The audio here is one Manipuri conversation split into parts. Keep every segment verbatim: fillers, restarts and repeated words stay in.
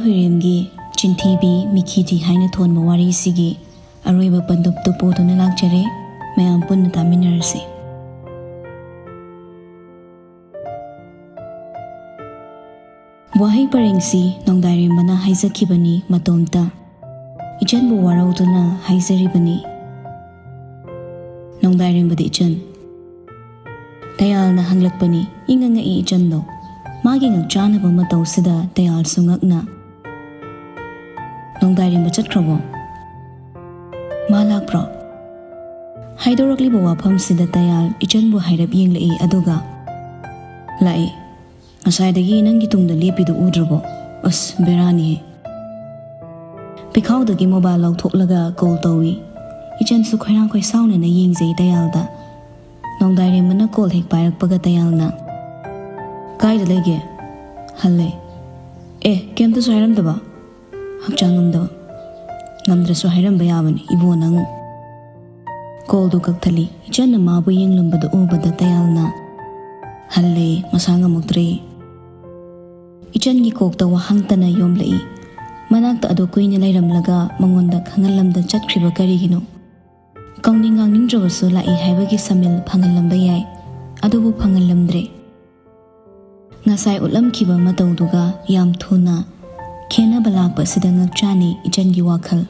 ꯅꯣꯡꯗꯥꯏꯔꯦꯝꯒꯤ ꯆꯤꯟꯊꯤꯕꯤ ꯃꯤꯈꯤꯗꯤ ꯍꯥꯏꯅ ꯊꯣꯟꯕ ꯋꯥꯔꯤꯁꯤꯒꯤ ꯑꯔꯣꯏꯕ ꯄꯟꯗꯨꯞꯇꯨ ꯄꯨꯗꯨꯅ ꯂꯥꯛꯆꯔꯦ꯫ ꯃꯌꯥꯝ ꯄꯨꯟꯅ ꯇꯥꯃꯤꯟꯅꯔꯁꯤ꯫ ꯋꯥꯍꯩ ꯄꯔꯦꯡꯁꯤ ꯅꯣꯡꯗꯥꯏꯔꯦꯝꯕꯅ ꯍꯥꯏꯖꯈꯤꯕꯅꯤ ꯃꯇꯣꯝꯇ꯫ ꯏꯆꯟꯕꯨ ꯋꯥꯔꯧꯗꯨꯅ ꯍꯥꯏꯖꯔꯤꯕꯅꯤ꯫ ꯅꯣꯡꯗꯥꯏꯔꯦꯝꯕꯗꯤ ꯏꯆꯟ꯫ ꯇꯌꯥꯜꯅ ꯍꯪꯂꯛꯄꯅꯤ꯫ ꯏꯪꯉ ꯉꯛꯏ ꯏꯆꯟꯗꯣ꯫ ꯃꯥꯒꯤ ꯉꯛꯆꯥꯟꯅꯕ ꯃꯇꯧꯁꯤꯗ ꯇꯌꯥꯜꯁꯨ ꯉꯛꯅ, "ꯅꯣꯡꯗꯥꯏꯔꯦꯝꯕ ꯆꯠꯈ꯭ꯔꯕꯣ? ꯃꯥ ꯂꯥꯛꯄ꯭ꯔꯣ?" ꯍꯥꯏꯗꯣꯔꯛꯂꯤꯕ ꯋꯥꯐꯝꯁꯤꯗ ꯇꯌꯥꯜ ꯏꯆꯟꯕꯨ ꯍꯥꯏꯔꯞ ꯌꯦꯡꯂꯛꯏ, ꯑꯗꯨꯒ, "ꯂꯥꯛꯏ꯫ ꯉꯁꯥꯏꯗꯒꯤ ꯅꯪꯒꯤ ꯇꯨꯡꯗ ꯂꯦꯞꯄꯤꯗꯨ ꯎꯗ꯭ꯔꯕꯣ? ꯑꯁ, ꯕꯦꯔꯥꯅꯤꯍꯦ!" ꯄꯤꯈꯥꯎꯗꯒꯤ ꯃꯣꯕꯥꯏꯜ ꯂꯧꯊꯣꯛꯂꯒ ꯀꯣꯜ ꯇꯧꯏ꯫ ꯏꯆꯟꯁꯨ ꯈꯣꯏꯔꯥꯡ ꯈꯣꯏꯁꯥꯎꯅꯅ ꯌꯦꯡꯖꯩ ꯇꯌꯥꯜꯗ꯫ ꯅꯣꯡꯗꯥꯏꯔꯦꯝꯕꯅ ꯀꯣꯜ ꯍꯦꯛ ꯄꯥꯏꯔꯛꯄꯒ ꯇꯌꯥꯜꯅ, "ꯀꯥꯏꯗ ꯂꯩꯒꯦ?" "ꯍꯜꯂꯦ꯫" "ꯑꯦ, ꯀꯩꯝꯇꯁꯨ ꯍꯥꯏꯔꯝꯗꯕ?" "ꯍꯛꯆꯥꯡ ꯉꯝꯗꯕ꯫" "ꯉꯝꯗ꯭ꯔꯁꯨ ꯍꯥꯏꯔꯝꯕ ꯌꯥꯕꯅꯤ ꯏꯕꯣ ꯅꯪ꯫" ꯀꯣꯜꯗꯨ ꯀꯛꯊꯠꯂꯤ꯫ ꯏꯆꯟꯅ ꯃꯥꯕꯨ ꯌꯦꯡꯂꯝꯕꯗꯨ ꯎꯕꯗ ꯇꯌꯥꯜꯅ, "ꯍꯜꯂꯦ, ꯃꯁꯥ ꯉꯝꯃꯛꯇ꯭ꯔꯦ꯫" ꯏꯆꯟꯒꯤ ꯀꯣꯛꯇ ꯋꯥꯍꯪꯇꯅ ꯌꯣꯝꯂꯛꯏ꯫ ꯃꯅꯥꯛꯇ ꯑꯗꯨ ꯀꯨꯏꯅ ꯂꯩꯔꯝꯂꯒ ꯃꯉꯣꯟꯗ ꯈꯪꯍꯜꯂꯝꯗ ꯆꯠꯈ꯭ꯔꯤꯕ ꯀꯔꯤꯒꯤꯅꯣ? ꯀꯧꯅꯤꯡ ꯉꯥꯡꯅꯤꯡꯗ꯭ꯔꯕꯁꯨ ꯂꯥꯛꯏ ꯍꯥꯏꯕꯒꯤ ꯁꯃꯤꯜ ꯐꯪꯍꯜꯂꯝꯕ ꯌꯥꯏ, ꯑꯗꯨꯕꯨ ꯐꯪꯍꯜꯂꯝꯗ꯭ꯔꯦ꯫ ꯉꯁꯥꯏ ꯎꯠꯂꯝꯈꯤꯕ ꯃꯇꯧꯗꯨꯒ ꯌꯥꯝ ꯊꯨꯅ ꯈꯦꯠꯅꯕ ꯂꯥꯛꯄ ꯑꯁꯤꯗ ꯉꯛꯆꯥꯅꯤ ꯏꯆꯟꯒꯤ ꯋꯥꯈꯜ꯫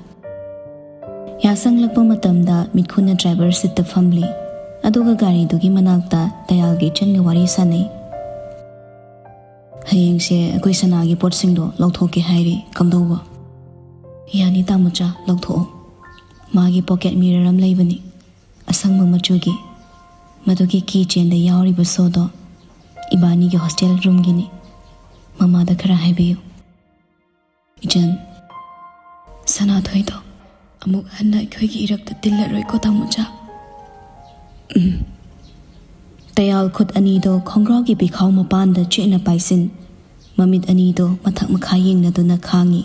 ꯌꯥꯁꯪꯂꯛꯄ ꯃꯇꯝꯗ ꯃꯤꯠꯈꯨꯅ ꯗ꯭ꯔꯥꯏꯚꯔ ꯁꯤꯠꯇ ꯐꯝꯂꯤ, ꯑꯗꯨꯒ ꯒꯥꯔꯤꯗꯨꯒꯤ ꯃꯅꯥꯛꯇ ꯇꯌꯥꯜꯒ ꯏꯆꯟꯒ ꯋꯥꯔꯤ ꯁꯥꯟꯅꯩ꯫ "ꯍꯌꯦꯡꯁꯦ ꯑꯩꯈꯣꯏ ꯁꯅꯥꯒꯤ ꯄꯣꯠꯁꯤꯡꯗꯣ ꯂꯧꯊꯣꯛꯀꯦ ꯍꯥꯏꯔꯤ, ꯀꯝꯗꯧꯕ?" "ꯌꯥꯅꯤ ꯇꯥꯃꯣꯆꯥ, ꯂꯧꯊꯣꯛꯑꯣ꯫" ꯃꯥꯒꯤ ꯄꯣꯀꯦꯠ ꯃꯤꯔꯔ ꯑꯃ ꯂꯩꯕꯅꯤ, ꯑꯁꯪꯕ ꯃꯆꯨꯒꯤ꯫ ꯃꯗꯨꯒꯤ ꯀꯤ ꯆꯦꯟꯗ ꯌꯥꯎꯔꯤꯕ ꯁꯣꯗꯣ ꯏꯕꯥꯅꯤꯒꯤ ꯍꯣꯁꯇꯦꯜ ꯔꯨꯝꯒꯤꯅꯤ꯫ ꯃꯃꯥꯗ ꯈꯔ ꯍꯥꯏꯕꯤꯌꯨ꯫ "ꯏꯆꯟ, ꯁꯅꯥꯊꯣꯏꯗꯣ ꯑꯃꯨꯛ ꯍꯟꯅ ꯑꯩꯈꯣꯏꯒꯤ ꯏꯔꯛꯇ ꯇꯤꯜꯂꯔꯣꯏꯀꯣ, ꯇꯥꯃꯣꯆꯥ?" "ꯎꯝ꯫" ꯇꯌꯥꯜ ꯈꯨꯠ ꯑꯅꯤꯗꯣ ꯈꯣꯡꯒ꯭ꯔꯥꯎꯒꯤ ꯄꯤꯈꯥꯎ ꯃꯄꯥꯟꯗ ꯆꯦꯠꯅ ꯄꯥꯏꯁꯤꯟ, ꯃꯃꯤꯠ ꯑꯅꯤꯗꯣ ꯃꯊꯛ ꯃꯈꯥ ꯌꯦꯡꯅꯗꯨꯅ ꯈꯥꯡꯉꯤ꯫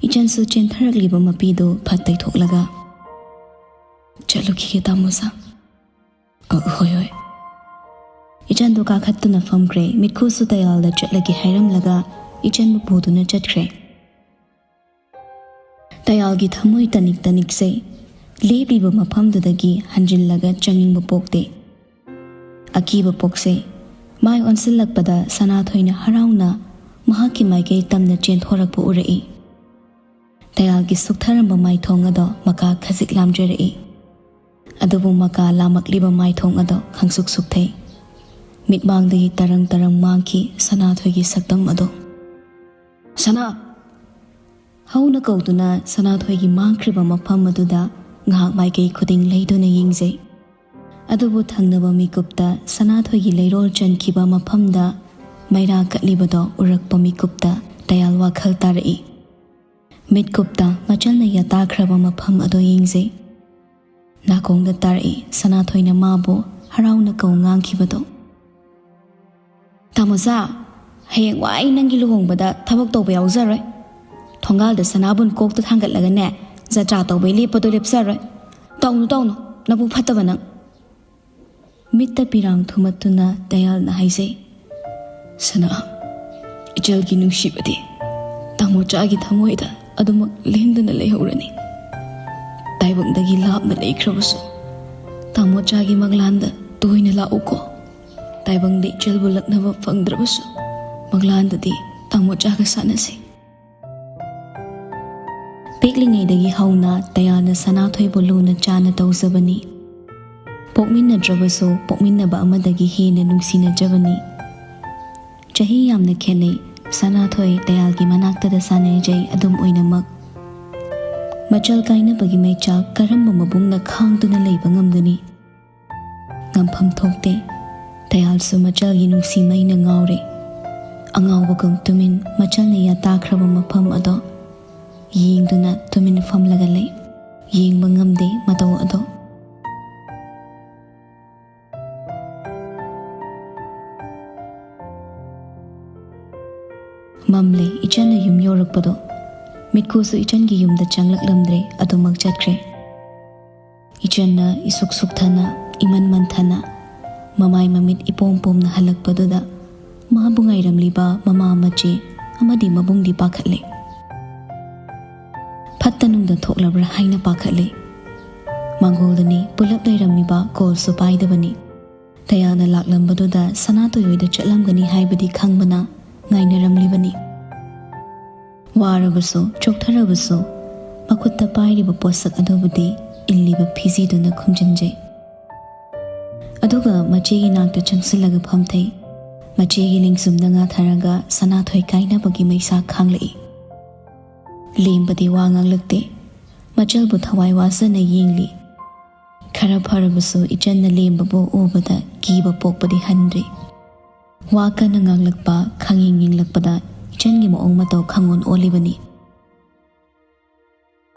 ꯏꯆꯟꯁꯨ ꯆꯦꯟꯊꯔꯛꯂꯤꯕ ꯃꯄꯤꯗꯨ ꯐꯠ ꯇꯩꯊꯣꯛꯂꯒ, "ꯆꯠꯂꯨꯈꯤꯒꯦ, ꯇꯥꯃꯣꯆꯥ꯫" "ꯑ, ꯍꯣꯏ, ꯍꯣꯏ꯫" ꯏꯆꯟꯗꯨ ꯀꯥꯈꯠꯇꯨꯅ ꯐꯝꯈ꯭ꯔꯦ꯫ ꯃꯤꯠꯈꯨꯁꯨ ꯇꯌꯥꯜꯗ ꯆꯠꯂꯒꯦ ꯍꯥꯏꯔꯝꯂꯒ ꯏꯆꯟꯕꯨ ꯄꯨꯗꯨꯅ ꯆꯠꯈ꯭ꯔꯦ꯫ ꯇꯌꯥꯜꯒꯤ ꯊꯃꯣꯏ ꯇꯅꯤꯛ ꯇꯅꯤꯛꯁꯦ ꯂꯦꯞꯂꯤꯕ ꯃꯐꯝꯗꯨꯗꯒꯤ ꯍꯟꯖꯤꯜꯂꯒ ꯆꯪꯅꯤꯡꯕ ꯄꯣꯛꯇꯦ꯫ ꯑꯀꯤꯕ ꯄꯣꯛꯁꯦ꯫ ꯃꯥꯏ ꯑꯣꯟꯁꯤꯜꯂꯛꯄꯗ ꯁꯅꯥꯊꯣꯏꯅ ꯍꯔꯥꯎꯅ ꯃꯍꯥꯛꯀꯤ ꯃꯥꯏꯀꯩ ꯇꯝꯅ ꯆꯦꯟꯊꯣꯔꯛꯄ ꯎꯔꯛꯏ꯫ ꯇꯌꯥꯜꯒꯤ ꯁꯨꯛꯊꯔꯝꯕ ꯃꯥꯏꯊꯣꯡ ꯑꯗꯣ ꯃꯀꯥ ꯈꯖꯤꯛ ꯂꯥꯝꯖꯔꯛꯏ꯫ ꯑꯗꯨꯕꯨ ꯃꯀꯥ ꯂꯥꯝꯃꯛꯂꯤꯕ ꯃꯥꯏꯊꯣꯡ ꯑꯗꯣ ꯈꯪꯁꯨꯛ ꯁꯨꯛꯊꯩ꯫ ꯃꯤꯠꯃꯥꯡꯗꯒꯤ ꯇꯔꯪ ꯇꯔꯪ ꯃꯥꯡꯈꯤ ꯁꯅꯥꯊꯣꯏꯒꯤ ꯁꯛꯇꯝ ꯑꯗꯣ꯫ "ꯁꯅꯥ!" ꯍꯧꯅ ꯀꯧꯗꯨꯅ ꯁꯅꯥꯊꯣꯏꯒꯤ ꯃꯥꯡꯈ꯭ꯔꯤꯕ ꯃꯐꯝ ꯑꯗꯨꯗ ꯉꯥꯏꯍꯥꯛ ꯃꯥꯏꯀꯩ ꯈꯨꯗꯤꯡ ꯂꯩꯗꯨꯅ ꯌꯦꯡꯖꯩ꯫ ꯑꯗꯨꯕꯨ ꯊꯪꯅꯕ ꯃꯤꯀꯨꯞꯇ ꯁꯅꯥꯊꯣꯏꯒꯤ ꯂꯩꯔꯣꯜ ꯆꯟꯈꯤꯕ ꯃꯐꯝꯗ ꯃꯩꯔꯥ ꯀꯠꯂꯤꯕꯗꯣ ꯎꯔꯛꯄ ꯃꯤꯀꯨꯞꯇ ꯇꯌꯥꯜ ꯋꯥꯈꯜ ꯇꯥꯔꯛꯏ꯫ ꯃꯤꯠꯀꯨꯞꯇ ꯃꯆꯜꯅ ꯌꯥꯇꯥꯈ꯭ꯔꯕ ꯃꯐꯝ ꯑꯗꯨ ꯌꯦꯡꯖꯩ꯫ ꯅꯥꯀꯣꯡꯗ ꯇꯥꯔꯛꯏ ꯁꯅꯥꯊꯣꯏꯅ ꯃꯥꯕꯨ ꯍꯔꯥꯎꯅ ꯀꯧ ꯉꯥꯡꯈꯤꯕꯗꯣ꯫ "ꯇꯥꯃꯣꯆꯥ, ꯍꯌꯦꯡ ꯋꯥꯏ ꯅꯪꯒꯤ ꯂꯨꯍꯣꯡꯕꯗ ꯊꯕꯛ ꯇꯧꯕ ꯌꯥꯎꯖꯔꯣꯏ꯫ ꯊꯣꯡꯒꯥꯜꯗ ꯁꯅꯥꯕꯨꯟ ꯀꯣꯛꯇ ꯊꯥꯡꯒꯠꯂꯒꯅꯦ, ꯖꯇ꯭ꯔꯥ ꯇꯧꯕꯩ ꯂꯦꯞꯄꯗꯣ ꯂꯦꯞꯆꯔꯣꯏ꯫ ꯇꯧꯅꯨ, ꯇꯧꯅꯨ, ꯅꯕꯨꯛ ꯐꯠꯇꯕ ꯅꯪ!" ꯃꯤꯠꯇ ꯄꯤꯔꯥꯡ ꯊꯨꯝꯃꯠꯇꯨꯅ ꯇꯌꯥꯜꯅ ꯍꯥꯏꯖꯩ꯫ "ꯁꯅꯥ, ꯏꯆꯜꯒꯤ ꯅꯨꯡꯁꯤꯕꯗꯤ ꯇꯥꯃꯣꯆꯥꯒꯤ ꯊꯃꯣꯏꯗ ꯑꯗꯨꯃꯛ ꯂꯦꯡꯗꯅ ꯂꯩꯍꯧꯔꯅꯤ꯫ ꯇꯥꯏꯕꯪꯗꯒꯤ ꯂꯥꯞꯅ ꯂꯩꯈ꯭ꯔꯕꯁꯨ ꯇꯥꯃꯣꯆꯥꯒꯤ ꯃꯪꯂꯥꯟꯗ ꯇꯣꯏꯅ ꯂꯥꯛꯎꯀꯣ꯫ ꯇꯥꯏꯕꯪꯗ ꯏꯆꯜꯕꯨ ꯂꯛꯅꯕ ꯐꯪꯗ꯭ꯔꯕꯁꯨ ꯃꯪꯂꯥꯟꯗꯗꯤ ꯇꯥꯃꯣꯆꯥꯒ ꯁꯥꯟꯅꯁꯤ꯫" ꯄꯤꯛꯂꯤꯉꯩꯗꯒꯤ ꯍꯧꯅ ꯇꯌꯥꯜꯅ ꯁꯅꯥꯊꯣꯏꯕꯨ ꯂꯨꯅ ꯆꯥꯅ ꯇꯧꯖꯕꯅꯤ꯫ ꯄꯣꯛꯃꯤꯟꯅꯗ꯭ꯔꯕꯁꯨ ꯄꯣꯛꯃꯤꯟꯅꯕ ꯑꯃꯗꯒꯤ ꯍꯦꯟꯅ ꯅꯨꯡꯁꯤꯅꯖꯕꯅꯤ꯫ ꯆꯍꯤ ꯌꯥꯝꯅ ꯈꯦꯠꯅꯩ꯫ ꯁꯅꯥꯊꯣꯏ ꯇꯌꯥꯜꯒꯤ ꯃꯅꯥꯛꯇꯗ ꯁꯥꯟꯅꯖꯩ ꯑꯗꯨꯝ ꯑꯣꯏꯅꯃꯛ꯫ ꯃꯆꯜ ꯀꯥꯏꯅꯕꯒꯤ ꯃꯩꯆꯥꯛ ꯀꯔꯝꯕ ꯃꯕꯨꯡꯅ ꯈꯥꯡꯗꯨꯅ ꯂꯩꯕ ꯉꯝꯒꯅꯤ? ꯉꯝꯐꯝ ꯊꯣꯛꯇꯦ꯫ ꯇꯌꯥꯜꯁꯨ ꯃꯆꯜꯒꯤ ꯅꯨꯡꯁꯤ ꯃꯩꯅ ꯉꯥꯎꯔꯦ꯫ ꯑꯉꯥꯎꯕꯒꯨꯝ ꯇꯨꯃꯤꯟ ꯃꯆꯜꯅ ꯌꯥꯇꯥꯈ꯭ꯔꯕ ꯃꯐꯝ ꯑꯗꯣ ꯌꯦꯡꯗꯨꯅ ꯇꯨꯃꯤꯟ ꯐꯝꯂꯒ ꯂꯩ꯫ ꯌꯦꯡꯕ ꯉꯝꯗꯦ ꯃꯇꯧ ꯑꯗꯣ꯫ ꯃꯝꯂꯦ ꯏꯆꯟꯅ ꯌꯨꯝ ꯌꯧꯔꯛꯄꯗꯣ꯫ ꯃꯤꯠꯀꯨꯁꯨ ꯏꯆꯟꯒꯤ ꯌꯨꯝꯗ ꯆꯪꯂꯛꯂꯝꯗ꯭ꯔꯦ, ꯑꯗꯨꯃꯛ ꯆꯠꯈ꯭ꯔꯦ꯫ ꯏꯆꯟꯅ ꯏꯁꯨꯛ ꯁꯨꯛꯊꯅ, ꯏꯃꯟ ꯃꯟꯊꯅ, ꯃꯃꯥꯏ ꯃꯃꯤꯠ ꯏꯄꯣꯝ ꯄꯣꯝꯅ ꯍꯜꯂꯛꯄꯗꯨꯗ ꯃꯥꯕꯨ ꯉꯥꯏꯔꯝꯂꯤꯕ ꯃꯃꯥ ꯃꯆꯦ ꯑꯃꯗꯤ ꯃꯕꯨꯡꯗꯤ ꯄꯥꯈꯠꯂꯦ꯫ ꯐꯠꯇ ꯅꯨꯡꯗ ꯊꯣꯛꯂꯕ꯭ꯔꯥ ꯍꯥꯏꯅ ꯄꯥꯈꯠꯂꯦ꯫ ꯃꯥꯡꯒꯣꯜꯗꯅꯤ ꯄꯨꯂꯞ ꯂꯩꯔꯝꯃꯤꯕ, ꯀꯣꯜꯁꯨ ꯄꯥꯏꯗꯕꯅꯤ꯫ ꯗꯌꯥꯅ ꯂꯥꯛꯂꯝꯕꯗꯨꯗ ꯁꯅꯥꯇꯣꯏ ꯍꯣꯏꯗ ꯆꯠꯂꯝꯒꯅꯤ ꯍꯥꯏꯕꯗꯤ ꯈꯪꯕꯅ ꯉꯥꯏꯅꯔꯝꯂꯤꯕꯅꯤ꯫ ꯋꯥꯔꯕꯁꯨ, ꯆꯣꯛꯊꯔꯕꯁꯨ, ꯃꯈꯨꯠꯇ ꯄꯥꯏꯔꯤꯕ ꯄꯣꯠꯁꯛ ꯑꯗꯨꯕꯨꯗꯤ ꯏꯜꯂꯤꯕ ꯐꯤꯖꯤꯗꯨꯅ ꯈꯨꯝꯖꯤꯟꯖꯩ꯫ ꯑꯗꯨꯒ ꯃꯆꯦꯒꯤ ꯅꯥꯛꯇ ꯆꯪꯁꯤꯜꯂꯒ ꯐꯝꯊꯩ꯫ ꯃꯆꯦꯒꯤ ꯂꯦꯡꯖꯨꯝꯗ ꯉꯥꯊꯔꯒ ꯁꯅꯥꯊꯣꯏ ꯀꯥꯏꯅꯕꯒꯤ ꯃꯩꯁꯥ ꯈꯥꯡꯂꯛꯏ꯫ ꯂꯦꯝꯕꯗꯤ ꯋꯥ ꯉꯥꯡꯂꯛꯇꯦ꯫ ꯃꯆꯜꯕꯨ ꯊꯋꯥꯏ ꯋꯥꯖꯅ ꯌꯦꯡꯂꯤ꯫ ꯈꯔ ꯐꯔꯕꯁꯨ ꯏꯆꯟꯅ ꯂꯦꯝꯕꯕꯨ ꯎꯕꯗ ꯀꯤꯕ ꯄꯣꯛꯄꯗꯤ ꯍꯟꯗ꯭ꯔꯤ꯫ ꯋꯥ ꯀꯟꯅ ꯉꯥꯡꯂꯛꯄ, ꯈꯪꯌꯦꯡ ꯌꯦꯡꯂꯛꯄꯗ ꯏꯆꯟꯒꯤ ꯃꯑꯣꯡ ꯃꯇꯧ ꯈꯪꯑꯣꯟ ꯑꯣꯜꯂꯤꯕꯅꯤ꯫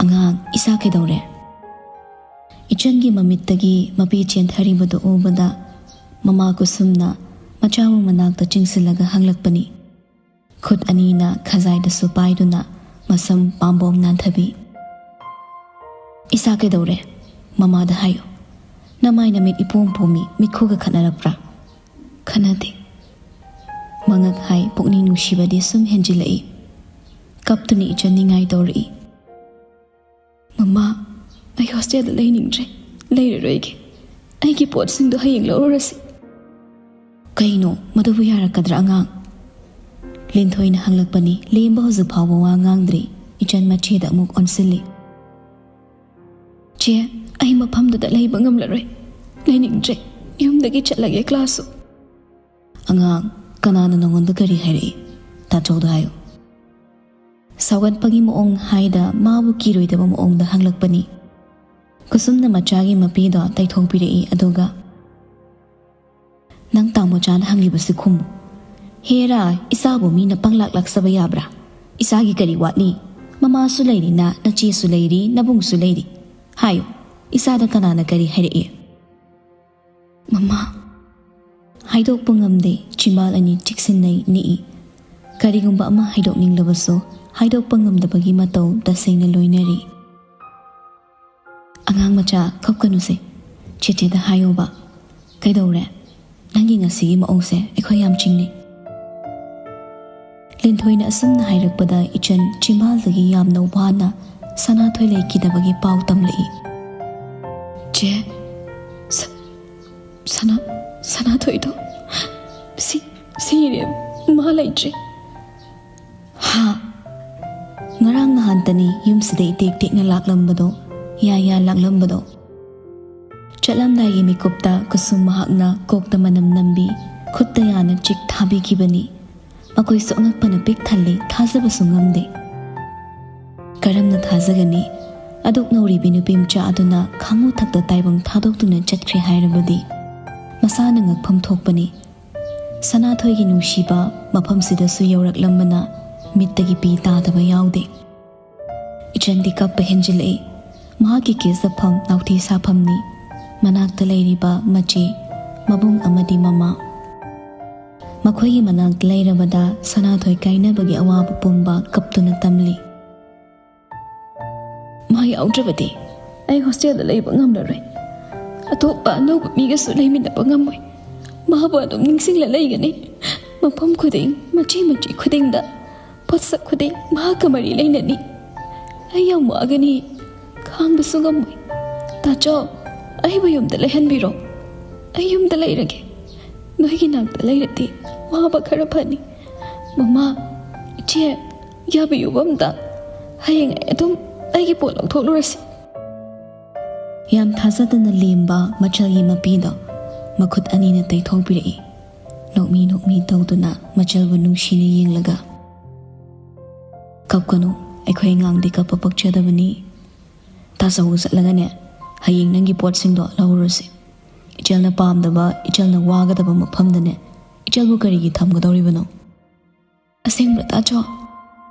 "ꯑꯉꯥꯡ, ꯏꯆꯥ ꯀꯩꯗꯧꯔꯦ?" ꯏꯆꯟꯒꯤ ꯃꯃꯤꯠꯇꯒꯤ ꯃꯄꯤ ꯆꯦꯟꯊꯔꯤꯕꯗꯨ ꯎꯕꯗ ꯃꯃꯥ ꯀꯨꯁꯨꯝꯅ ꯃꯆꯥꯕꯨ ꯃꯅꯥꯛꯇ ꯆꯤꯡꯁꯤꯜꯂꯒ ꯍꯪꯂꯛꯄꯅꯤ꯫ ꯈꯨꯠ ꯑꯅꯤꯅ ꯈꯖꯥꯏꯗꯁꯨ ꯄꯥꯏꯗꯨꯅ ꯃꯁꯝ ꯄꯥꯝꯕꯣꯝ ꯅꯥꯟꯊꯕꯤ꯫ "ꯏꯆꯥ ꯀꯩꯗꯧꯔꯦ? ꯃꯃꯥꯗ ꯍꯥꯏꯌꯨ꯫ ꯅꯃꯥꯏ ꯅꯃꯤꯠ ꯏꯄꯣꯝ ꯄꯣꯝꯃꯤ, ꯃꯤꯠꯈꯨꯒ ꯈꯠꯅꯔꯛꯄ꯭ꯔꯥ?" "ꯈꯠꯅꯗꯦ꯫" ꯃꯉꯛ ꯍꯥꯏ ꯄꯨꯛꯅꯤꯡ ꯅꯨꯡꯁꯤꯕꯗꯤ ꯁꯨꯝ ꯍꯦꯟꯖꯤꯜꯂꯛꯏ꯫ ꯀꯞꯇꯨꯅ ꯏꯆꯟ ꯅꯤꯡꯉꯥꯏ ꯇꯧꯔꯛꯏ꯫ "ꯃꯃꯥ, ꯑꯩ ꯍꯣꯁꯇꯦꯜꯗ ꯂꯩꯅꯤꯡꯗ꯭ꯔꯦ, ꯂꯩꯔꯔꯣꯏꯒꯦ꯫ ꯑꯩꯒꯤ ꯄꯣꯠꯁꯤꯡꯗꯣ ꯍꯌꯦꯡ ꯂꯧꯔꯨꯔꯁꯤ꯫" "ꯀꯩꯅꯣ, ꯃꯗꯨꯕꯨ ꯌꯥꯔꯛꯀꯗ꯭ꯔꯥ ꯑꯉꯥꯡ?" ꯂꯤꯟꯊꯣꯏꯅ ꯍꯪꯂꯛꯄꯅꯤ꯫ ꯂꯦꯝꯕ ꯍꯧꯖꯤꯛ ꯐꯥꯎꯕ ꯋꯥ ꯉꯥꯡꯗ꯭ꯔꯤ꯫ ꯏꯆꯟ ꯃꯆꯦꯗ ꯑꯃꯨꯛ ꯑꯣꯟꯁꯤꯜꯂꯤ꯫ "ꯆꯦ, ꯑꯩ ꯃꯐꯝꯗꯨꯗ ꯂꯩꯕ ꯉꯝꯂꯔꯣꯏ, ꯂꯩꯅꯤꯡꯗ꯭ꯔꯦ, ꯌꯨꯝꯗꯒꯤ ꯆꯠꯂꯒꯦ ꯀ꯭ꯂꯥꯁꯁꯨ꯫" "ꯑꯉꯥꯡ, ꯀꯅꯥꯅ ꯅꯉꯣꯟꯗ ꯀꯔꯤ ꯍꯥꯏꯔꯛꯏ? ꯇꯥꯆꯧꯗ ꯍꯥꯏꯌꯨ꯫" ꯁꯥꯎꯒꯠꯄꯒꯤ ꯃꯑꯣꯡ ꯍꯥꯏꯗ ꯃꯥꯕꯨ ꯀꯤꯔꯣꯏꯗꯕ ꯃꯑꯣꯡꯗ ꯍꯪꯂꯛꯄꯅꯤ꯫ ꯀꯨꯁꯨꯝꯅ ꯃꯆꯥꯒꯤ ꯃꯄꯤꯗꯣ ꯇꯩꯊꯣꯛꯄꯤꯔꯛꯏ, ꯑꯗꯨꯒ, "ꯅꯪ ꯇꯥꯃꯣꯆꯥꯅ ꯍꯪꯂꯤꯕꯁꯤ ꯈꯨꯝꯃꯨ꯫ ꯍꯦꯔꯥ, ꯏꯆꯥꯕꯨ ꯃꯤꯅ ꯄꯪꯂꯥꯛ ꯂꯥꯛꯆꯕ ꯌꯥꯕ꯭ꯔꯥ? ꯏꯆꯥꯒꯤ ꯀꯔꯤ ꯋꯥꯠꯂꯤ? ꯃꯃꯥꯁꯨ ꯂꯩꯔꯤꯅ, ꯅꯆꯦꯁꯨ ꯂꯩꯔꯤ, ꯅꯕꯨꯡꯁꯨ ꯂꯩꯔꯤ꯫ ꯍꯥꯏꯌꯨ, ꯏꯆꯥꯗ ꯀꯅꯥꯅ ꯀꯔꯤ ꯍꯥꯏꯔꯛꯏ?" "ꯃꯃꯥ꯫" ꯍꯥꯏꯗꯣꯛꯄ ꯉꯝꯗꯦ, ꯆꯤꯝꯕꯥꯜ ꯑꯅꯤ ꯆꯤꯛꯁꯤꯟꯅꯩ, ꯅꯤꯛꯏ꯫ ꯀꯔꯤꯒꯨꯝꯕ ꯑꯃ ꯍꯥꯏꯗꯣꯛꯅꯤꯡꯂꯕꯁꯨ ꯍꯥꯏꯗꯣꯛꯄ ꯉꯝꯗꯕꯒꯤ ꯃꯇꯧ ꯇꯁꯦꯡꯅ ꯂꯣꯏꯅꯔꯤ꯫ "ꯑꯉꯥꯡ ꯃꯆꯥ, ꯀꯞꯀꯅꯨꯁꯦ꯫ ꯆꯦꯆꯦꯗ ꯍꯥꯏꯌꯣꯕ꯫ ꯀꯩꯗꯧꯔꯦ? ꯅꯪꯒꯤ ꯉꯁꯤꯒꯤ ꯃꯑꯣꯡꯁꯦ ꯑꯩꯈꯣꯏ ꯌꯥꯝ ꯆꯤꯡꯅꯩ꯫" ꯂꯤꯟꯊꯣꯏꯅ ꯑꯁꯨꯝꯅ ꯍꯥꯏꯔꯛꯄꯗ ꯏꯆꯟ ꯆꯤꯝꯕꯥꯜꯗꯒꯤ ꯌꯥꯝꯅ ꯋꯥꯅ ꯁꯅꯥꯊꯣꯏ ꯂꯩꯈꯤꯗꯕꯒꯤ ꯄꯥꯎ ꯇꯝꯂꯛꯏ꯫ "ꯆꯦ, ꯁ-, ꯁꯅꯥ-, ꯁꯅꯥꯊꯣꯏꯗꯣ ꯁꯤ-, ꯁꯤꯔꯦ, ꯃꯥ ꯂꯩꯇ꯭ꯔꯦ꯫" "ꯍꯥ?" ꯉꯔꯥꯡ ꯅꯍꯥꯟꯇꯅꯤ ꯌꯨꯝꯁꯤꯗ ꯏꯇꯦꯛ ꯇꯦꯛꯅ ꯂꯥꯛꯂꯝꯕꯗꯣ, ꯌꯥ ꯌꯥ ꯂꯥꯛꯂꯝꯕꯗꯣ꯫ ꯆꯠꯂꯝꯗꯥꯏꯒꯤ ꯃꯤꯀꯨꯞꯇ ꯀꯨꯁꯨꯝ ꯃꯍꯥꯛꯅ ꯀꯣꯛꯇ ꯃꯅꯝ ꯅꯝꯕꯤ, ꯈꯨꯠꯇ ꯌꯥꯅ ꯆꯤꯛ ꯊꯥꯕꯤꯈꯤꯕꯅꯤ꯫ ꯃꯈꯣꯏꯁꯨ ꯑꯉꯛꯄꯅ ꯄꯤꯛ ꯊꯜꯂꯤ, ꯊꯥꯖꯕꯁꯨ ꯉꯝꯗꯦ꯫ ꯀꯔꯝꯅ ꯊꯥꯖꯒꯅꯤ? ꯑꯗꯨꯛ ꯅꯧꯔꯤꯕꯤ ꯅꯨꯄꯤ ꯃꯆꯥ ꯑꯗꯨꯅ ꯈꯥꯡꯉꯨ ꯊꯛꯇ ꯇꯥꯏꯕꯪ ꯊꯥꯗꯣꯛꯇꯨꯅ ꯆꯠꯈ꯭ꯔꯦ ꯍꯥꯏꯔꯕꯗꯤ ꯃꯁꯥꯅ ꯉꯛꯐꯝ ꯊꯣꯛꯄꯅꯤ꯫ ꯁꯅꯥꯊꯣꯏꯒꯤ ꯅꯨꯡꯁꯤꯕ ꯃꯐꯝꯁꯤꯗꯁꯨ ꯌꯧꯔꯛꯂꯝꯕꯅ ꯃꯤꯠꯇꯒꯤ ꯄꯤ ꯇꯥꯗꯕ ꯌꯥꯎꯗꯦ꯫ ꯏꯆꯟꯗꯤ ꯀꯞꯄ ꯍꯦꯟꯖꯤꯜꯂꯛꯏ꯫ ꯃꯍꯥꯛꯀꯤ ꯀꯦꯁ ꯆꯠꯐꯝ ꯅꯥꯎꯊꯤ ꯁꯥꯐꯝꯅꯤ꯫ ꯃꯅꯥꯛꯇ ꯂꯩꯔꯤꯕ ꯃꯆꯦ, ꯃꯕꯨꯡ ꯑꯃꯗꯤ ꯃꯃꯥ꯫ ꯃꯈꯣꯏꯒꯤ ꯃꯅꯥꯛꯇ ꯂꯩꯔꯕꯗ ꯁꯅꯥꯊꯣꯏ ꯀꯥꯏꯅꯕꯒꯤ ꯑꯋꯥꯕ ꯄꯨꯝꯕ ꯀꯞꯇꯨꯅ ꯇꯝꯂꯤ꯫ "ꯃꯥ ꯌꯥꯎꯗ꯭ꯔꯕꯗꯤ ꯑꯩ ꯍꯣꯁꯇꯦꯜꯗ ꯂꯩꯕ ꯉꯝꯂꯔꯣꯏ꯫ ꯑꯇꯣꯞꯄ ꯑꯅꯧꯕ ꯃꯤꯒꯁꯨ ꯂꯩꯃꯤꯟꯅꯕ ꯉꯝꯃꯣꯏ꯫ ꯃꯥꯕꯨ ꯑꯗꯨꯝ ꯅꯤꯡꯁꯤꯡꯂ ꯂꯩꯒꯅꯤ꯫ ꯃꯐꯝ ꯈꯨꯗꯤꯡ, ꯃꯆꯤ ꯃꯆꯤ ꯈꯨꯗꯤꯡꯗ, ꯄꯣꯠꯁꯛ ꯈꯨꯗꯤꯡ ꯃꯍꯥꯛꯀ ꯃꯔꯤ ꯂꯩꯅꯅꯤ꯫ ꯑꯩ ꯌꯥꯝ ꯋꯥꯒꯅꯤ꯫ ꯈꯥꯡꯕꯁꯨ ꯉꯝꯃꯣꯏ꯫ ꯇꯥꯆꯧ, ꯑꯩꯕꯨ ꯌꯨꯝꯗ ꯂꯩꯍꯟꯕꯤꯔꯣ꯫ ꯑꯩ ꯌꯨꯝꯗ ꯂꯩꯔꯒꯦ꯫ ꯅꯣꯏꯒꯤ ꯅꯥꯛꯇ ꯂꯩꯔꯗꯤ ꯋꯥꯕ ꯈꯔ ꯐꯅꯤ꯫ ꯃꯃꯥ, ꯏꯆꯦ, ꯌꯥꯕꯤꯌꯨꯕ ꯑꯝꯇ꯫ ꯍꯌꯦꯡ ꯑꯩ ꯑꯗꯨꯝ ꯑꯩꯒꯤ ꯄꯣꯠ ꯂꯧꯊꯣꯛꯂꯨꯔꯁꯤ꯫" ꯌꯥꯝ ꯊꯥꯖꯗꯅ ꯂꯦꯝꯕ ꯃꯆꯜꯒꯤ ꯃꯄꯤꯗꯣ ꯃꯈꯨꯠ ꯑꯅꯤꯅ ꯇꯩꯊꯣꯛꯄꯤꯔꯛꯏ꯫ ꯅꯣꯛꯃꯤ ꯅꯣꯛꯃꯤ ꯇꯧꯗꯨꯅ ꯃꯆꯜꯕꯨ ꯅꯨꯡꯁꯤꯅ ꯌꯦꯡꯂꯒ, "ꯀꯞꯀꯅꯨ, ꯑꯩꯈꯣꯏ ꯑꯉꯥꯡꯗꯤ ꯀꯞꯄ ꯄꯛꯆꯗꯕꯅꯤ꯫ ꯇꯥꯆꯧ ꯆꯠꯂꯒꯅꯦ, ꯍꯌꯦꯡ ꯅꯪꯒꯤ ꯄꯣꯠꯁꯤꯡꯗꯣ ꯂꯧꯔꯨꯔꯁꯤ꯫ ꯏꯆꯜꯅ ꯄꯥꯝꯗꯕ, ꯏꯆꯜꯅ ꯋꯥꯒꯗꯕ ꯃꯐꯝꯗꯅꯦ ꯏꯆꯜꯕꯨ ꯀꯔꯤꯒꯤ ꯊꯝꯒꯗꯧꯔꯤꯕꯅꯣ?" "ꯑꯁꯦꯡꯕ꯭ꯔꯥ, ꯇꯥꯆꯧ?"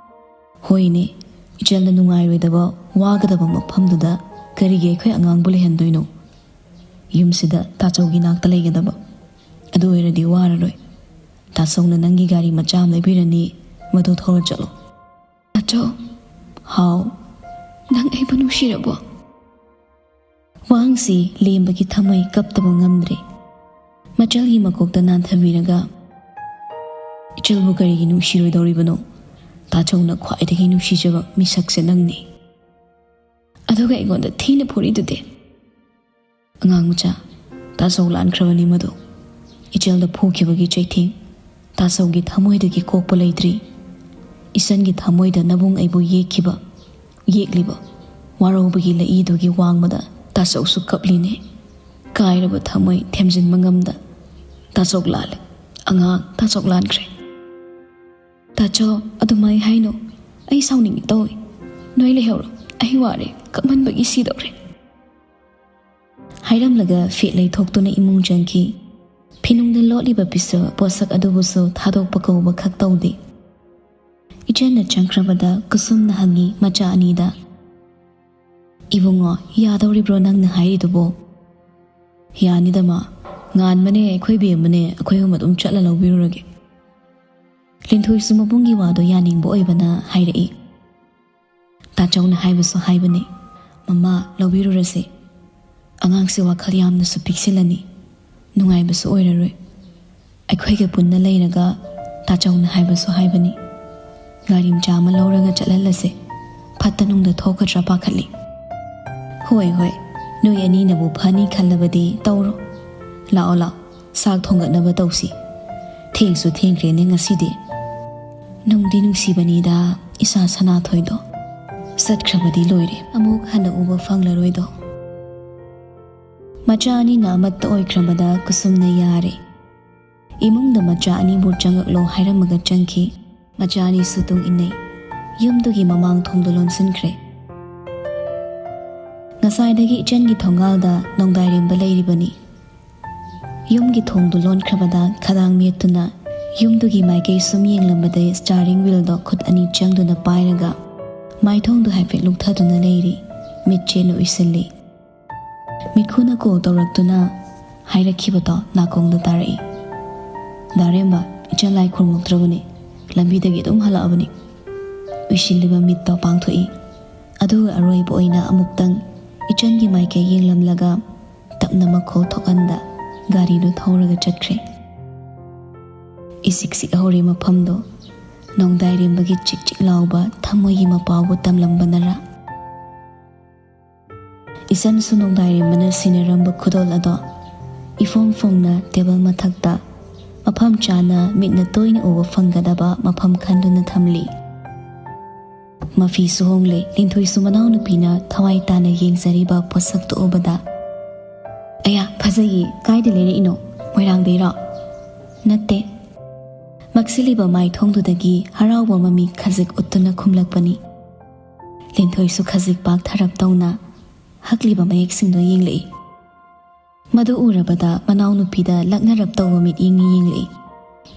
"ꯍꯣꯏꯅꯦ, ꯏꯆꯜꯅ ꯅꯨꯡꯉꯥꯏꯔꯣꯏꯗꯕ, ꯋꯥꯒꯗꯕ ꯃꯐꯝꯗꯨꯗ ꯀꯔꯤꯒꯤ ꯑꯩꯈꯣꯏ ꯑꯉꯥꯡꯕꯨ ꯂꯩꯍꯟꯗꯣꯏꯅꯣ? ꯌꯨꯝꯁꯤꯗ ꯇꯥꯆꯧꯒꯤ ꯅꯥꯛꯇ ꯂꯩꯒꯗꯕ꯫ ꯑꯗꯨ ꯑꯣꯏꯔꯗꯤ ꯋꯥꯔꯔꯣꯏ꯫ ꯇꯥꯆꯧꯅ ꯅꯪꯒꯤ ꯒꯥꯔꯤ ꯃꯆꯥ ꯑꯃ ꯂꯩꯕꯤꯔꯅꯤ, ꯃꯗꯨ ꯊꯧꯔ ꯆꯠꯂꯣ꯫" "ꯇꯥꯆꯧ꯫" "ꯍꯥꯎ?" "ꯅꯪ ꯑꯩꯕꯨ ꯅꯨꯡꯁꯤꯔꯕꯣ?" ꯋꯥꯍꯪꯁꯤ ꯂꯦꯝꯕꯒꯤ ꯊꯃꯣꯏ ꯀꯞꯇꯕ ꯉꯝꯗ꯭ꯔꯦ꯫ ꯃꯆꯜꯒꯤ ꯃꯀꯣꯛꯇ ꯅꯥꯟꯊꯕꯤꯔꯒ, ꯏꯆꯜꯕꯨ ꯀꯔꯤꯒꯤ ꯅꯨꯡꯁꯤꯔꯣꯏꯗꯧꯔꯤꯕꯅꯣ? ꯇꯥꯆꯧꯅ ꯈ꯭ꯋꯥꯏꯗꯒꯤ ꯅꯨꯡꯁꯤꯖꯕ ꯃꯤꯁꯛꯁꯦ ꯅꯪꯅꯤ꯫ ꯑꯗꯨꯒ ꯑꯩꯉꯣꯟꯗ ꯊꯤꯅ ꯐꯨꯔꯤꯗꯨꯗꯤ꯫ ꯑꯉꯥꯡ ꯃꯆꯥ, ꯇꯥꯆꯧ ꯂꯥꯟꯈ꯭ꯔꯕꯅꯤ ꯃꯗꯨ꯫ ꯏꯆꯜꯗ ꯐꯨꯈꯤꯕꯒꯤ ꯆꯩꯊꯦꯡ ꯇꯥꯆꯧꯒꯤ ꯊꯃꯣꯏꯗꯒꯤ ꯀꯣꯛꯄ ꯂꯩꯇ꯭ꯔꯤ꯫ ꯏꯆꯟꯒꯤ ꯊꯃꯣꯏꯗ ꯅꯕꯨꯡ ꯑꯩꯕꯨ ꯌꯦꯛꯈꯤꯕ, ꯌꯦꯛꯂꯤꯕ ꯋꯥꯔꯧꯕꯒꯤ ꯂꯩꯏꯗꯨꯒꯤ ꯋꯥꯡꯃꯗ ꯇꯥꯆꯧꯁꯨ ꯀꯞꯂꯤꯅꯦ꯫ ꯀꯥꯏꯔꯕ ꯊꯃꯣꯏ ꯊꯦꯝꯖꯤꯟꯕ ꯉꯝꯗ ꯇꯥꯆꯧ ꯂꯥꯜꯂꯦ꯫ ꯑꯉꯥꯡ ꯇꯥꯆꯧ ꯂꯥꯟꯈ꯭ꯔꯦ꯫ "ꯇꯥꯆꯧ, ꯑꯗꯨꯃꯥꯏ ꯍꯥꯏꯅꯣ꯫ ꯑꯩ ꯁꯥꯎꯅꯤꯡꯉꯤ ꯇꯧꯏ꯫ ꯅꯣꯏ ꯂꯩꯍꯧꯔꯣ꯫ ꯑꯩ ꯋꯥꯔꯦ꯫ ꯀꯞꯃꯟꯕꯒꯤ ꯁꯤꯗꯧꯔꯦ꯫" ꯍꯥꯏꯔꯝꯂꯒ ꯐꯦꯠ ꯂꯩꯊꯣꯛꯇꯨꯅ ꯏꯃꯨꯡ ꯆꯪꯈꯤ꯫ ꯐꯤꯅꯨꯡꯗ ꯂꯣꯠꯂꯤꯕ ꯄꯤꯁꯛ ꯄꯣꯠꯁꯛ ꯑꯗꯨꯕꯨꯁꯨ ꯊꯥꯗꯣꯛꯄ ꯀꯧꯕ ꯈꯛ ꯇꯧꯗꯦ꯫ ꯏꯆꯟꯅ ꯆꯪꯈ꯭ꯔꯕꯗ ꯀꯨꯁꯨꯝꯅ ꯍꯪꯉꯤ ꯃꯆꯥ ꯑꯅꯤꯗ, "ꯏꯕꯨꯡꯉꯣ, ꯌꯥꯗꯧꯔꯤꯕ꯭ꯔꯣ ꯅꯪꯅ ꯍꯥꯏꯔꯤꯗꯨꯕꯣ?" "ꯌꯥꯅꯤꯗ ꯃꯥ꯫ ꯉꯥꯟꯕꯅꯦ, ꯑꯩꯈꯣꯏ ꯕꯦꯝꯃꯅꯦ, ꯑꯩꯈꯣꯏ ꯑꯍꯨꯝ ꯑꯗꯨꯝ ꯆꯠꯂ ꯂꯧꯕꯤꯔꯨꯔꯒꯦ꯫" ꯂꯤꯟꯊꯣꯏꯁꯨ ꯃꯕꯨꯡꯒꯤ ꯋꯥꯗꯣ ꯌꯥꯅꯤꯡꯕ ꯑꯣꯏꯕꯅ ꯍꯥꯏꯔꯛꯏ꯫ ꯇꯥꯆꯧꯅ ꯍꯥꯏꯕꯁꯨ ꯍꯥꯏꯕꯅꯤ, "ꯃꯃꯥ, ꯂꯧꯕꯤꯔꯨꯔꯁꯦ꯫ ꯑꯉꯥꯡꯁꯦ ꯋꯥꯈꯜ ꯌꯥꯝꯅꯁꯨ ꯄꯤꯛꯁꯤꯜꯂꯅꯤ, ꯅꯨꯡꯉꯥꯏꯕꯁꯨ ꯑꯣꯏꯔꯔꯣꯏ꯫" ꯑꯩꯈꯣꯏꯒ ꯄꯨꯟꯅ ꯂꯩꯔꯒ ꯇꯥꯆꯧꯅ ꯍꯥꯏꯕꯁꯨ ꯍꯥꯏꯕꯅꯤ, "ꯒꯥꯔꯤ ꯃꯆꯥ ꯑꯃ ꯂꯧꯔꯒ ꯆꯠꯍꯜꯂꯁꯦ, ꯐꯠꯇ ꯅꯨꯡꯗ ꯊꯣꯛꯀꯗ꯭ꯔꯥ ꯄꯥꯈꯠꯂꯤ꯫" "ꯍꯣꯏ, ꯍꯣꯏ, ꯅꯣꯏ ꯑꯅꯤꯅꯕꯨ ꯐꯅꯤ ꯈꯜꯂꯕꯗꯤ ꯇꯧꯔꯣ꯫ ꯂꯥꯛꯑꯣ, ꯂꯥꯛꯑꯣ, ꯆꯥꯛ ꯊꯣꯡꯒꯠꯅꯕ ꯇꯧꯁꯤ꯫ ꯊꯦꯡꯁꯨ ꯊꯦꯡꯈ꯭ꯔꯦꯅꯦ ꯉꯁꯤꯗꯤ꯫" ꯅꯨꯡꯗꯤ ꯅꯨꯡꯁꯤꯕꯅꯤꯗ ꯏꯆꯥ ꯁꯅꯥꯊꯣꯏꯗꯣ꯫ ꯆꯠꯈ꯭ꯔꯕꯗꯤ ꯂꯣꯏꯔꯦ, ꯑꯃꯨꯛ ꯍꯟꯅ ꯎꯕ ꯐꯪꯂꯔꯣꯏꯗꯣ꯫ ꯃꯆꯥ ꯑꯅꯤꯅ ꯑꯃꯠꯇ ꯑꯣꯏꯈ꯭ꯔꯕꯗ ꯀꯨꯁꯨꯝꯅ ꯌꯥꯔꯦ꯫ ꯏꯃꯨꯡꯗ ꯃꯆꯥ ꯑꯅꯤꯕꯨ ꯆꯪꯉꯛꯂꯣ ꯍꯥꯏꯔꯝꯃꯒ ꯆꯪꯈꯤ꯫ ꯃꯆꯥ ꯑꯅꯤꯁꯨ ꯇꯨꯡ ꯏꯟꯅꯩ꯫ ꯌꯨꯝꯗꯨꯒꯤ ꯃꯃꯥꯡ ꯊꯣꯡꯗꯣ ꯂꯣꯟꯁꯤꯟꯈ꯭ꯔꯦ꯫ ꯉꯁꯥꯏꯗꯒꯤ ꯏꯆꯟꯒꯤ ꯊꯣꯡꯒꯥꯜꯗ ꯅꯣꯡꯗꯥꯏꯔꯦꯝꯕ ꯂꯩꯔꯤꯕꯅꯤ꯫ ꯌꯨꯝꯒꯤ ꯊꯣꯡꯗꯨ ꯂꯣꯟꯈ꯭ꯔꯕꯗ ꯈꯗꯥꯡ ꯃꯦꯠꯇꯨꯅ ꯌꯨꯝꯗꯨꯒꯤ ꯃꯥꯏꯀꯩ ꯁꯨꯝ ꯌꯦꯡꯂꯝꯕꯗꯩ steering wheelꯗꯣ ꯈꯨꯠ ꯑꯅꯤ ꯆꯪꯗꯨꯅ ꯄꯥꯏꯔꯒ ꯃꯥꯏꯊꯣꯡꯗꯨ ꯍꯥꯏꯐꯦꯠ ꯂꯨꯛꯊꯗꯨꯅ ꯂꯩꯔꯤ꯫ ꯃꯤꯠ ꯆꯦꯅ ꯎꯏꯁꯤꯜꯂꯤ꯫ ꯃꯤꯠꯈꯨꯅ call ꯇꯧꯔꯛꯇꯨꯅ ꯍꯥꯏꯔꯛꯈꯤꯕꯗꯣ ꯅꯥꯀꯣꯡꯗ ꯇꯥꯔꯛꯏ꯫ "ꯗꯥꯔꯦꯝꯕ, ꯏꯆꯟ ꯂꯥꯏ ꯈꯨꯔꯨꯝꯃꯛꯇ꯭ꯔꯕꯅꯤ꯫ ꯂꯝꯕꯤꯗꯒꯤ ꯑꯗꯨꯝ ꯍꯜꯂꯛꯑꯕꯅꯤ꯫" ꯎꯏꯁꯤꯜꯂꯤꯕ ꯃꯤꯠꯇꯣ ꯄꯥꯡꯊꯣꯛꯏ꯫ ꯑꯗꯨꯒ ꯑꯔꯣꯏꯕ ꯑꯣꯏꯅ ꯑꯃꯨꯛꯇꯪ ꯏꯆꯟꯒꯤ ꯃꯥꯏꯀꯩ ꯌꯦꯡꯂꯝꯂꯒ ꯇꯞꯅ ꯃꯈꯣꯜ ꯊꯣꯛꯍꯟꯗ ꯒꯥꯔꯤꯗꯨ ꯊꯧꯔꯒ ꯆꯠꯈ꯭ꯔꯦ꯫ ꯏꯁꯤꯛ ꯁꯤꯛ ꯍꯧꯔꯦ ꯃꯐꯝꯗꯣ꯫ ꯅꯣꯡꯗꯥꯏꯔꯦꯝꯕꯒꯤ ꯆꯤꯛ ꯆꯤꯛ ꯂꯥꯎꯕ ꯊꯃꯣꯏꯒꯤ ꯃꯄꯥꯎꯕꯨ ꯇꯝꯂꯝꯕꯅꯔꯥ? ꯏꯆꯟꯁꯨ ꯅꯣꯡꯗꯥꯏꯔꯦꯝꯕꯅ ꯁꯤꯟꯅꯔꯝꯕ ꯈꯨꯗꯣꯜ ꯑꯗꯣ ꯏꯐꯣꯡ ꯐꯣꯡꯅ ꯇꯦꯕꯜ ꯃꯊꯛꯇ ꯃꯐꯝ ꯆꯥꯅ ꯃꯤꯠꯅ ꯇꯣꯏꯅ ꯎꯕ ꯐꯪꯒꯗꯕ ꯃꯐꯝ ꯈꯟꯗꯨꯅ ꯊꯝꯂꯤ꯫ ꯃꯐꯤꯁꯨ ꯍꯣꯡꯂꯦ꯫ ꯂꯤꯟꯊꯣꯏꯁꯨ ꯃꯅꯥꯎꯅꯨꯄꯤꯅ ꯊꯋꯥꯏ ꯇꯥꯅ ꯌꯦꯡꯖꯔꯤꯕ ꯄꯣꯠꯁꯛꯇꯨ ꯎꯕꯗ, "ꯑꯌꯥ, ꯐꯖꯩꯌꯦ꯫ ꯀꯥꯏꯗ ꯂꯩꯔꯛꯏꯅꯣ? ꯃꯣꯏꯔꯥꯡꯗꯩꯔꯣ?" "ꯅꯠꯇꯦ꯫" ꯃꯛꯁꯤꯜꯂꯤꯕ ꯃꯥꯏꯊꯣꯡꯗꯨꯗꯒꯤ ꯍꯔꯥꯎꯕ ꯃꯃꯤ ꯈꯖꯤꯛ ꯎꯠꯇꯨꯅ ꯈꯨꯝꯂꯛꯄꯅꯤ꯫ ꯂꯤꯟꯊꯣꯏꯁꯨ ꯈꯖꯤꯛ ꯄꯥꯛꯊꯔꯞ ꯇꯧꯅ ꯍꯛꯂꯤꯕ ꯃꯌꯦꯛꯁꯤꯡꯗꯣ ꯌꯦꯡꯂꯛꯏ꯫ ꯃꯗꯨ ꯎꯔꯕꯗ ꯃꯅꯥꯎꯅꯨꯄꯤꯗ ꯂꯛꯅꯔꯞ ꯇꯧꯕ ꯃꯤꯠꯌꯦꯡꯅ ꯌꯦꯡꯂꯛꯏ꯫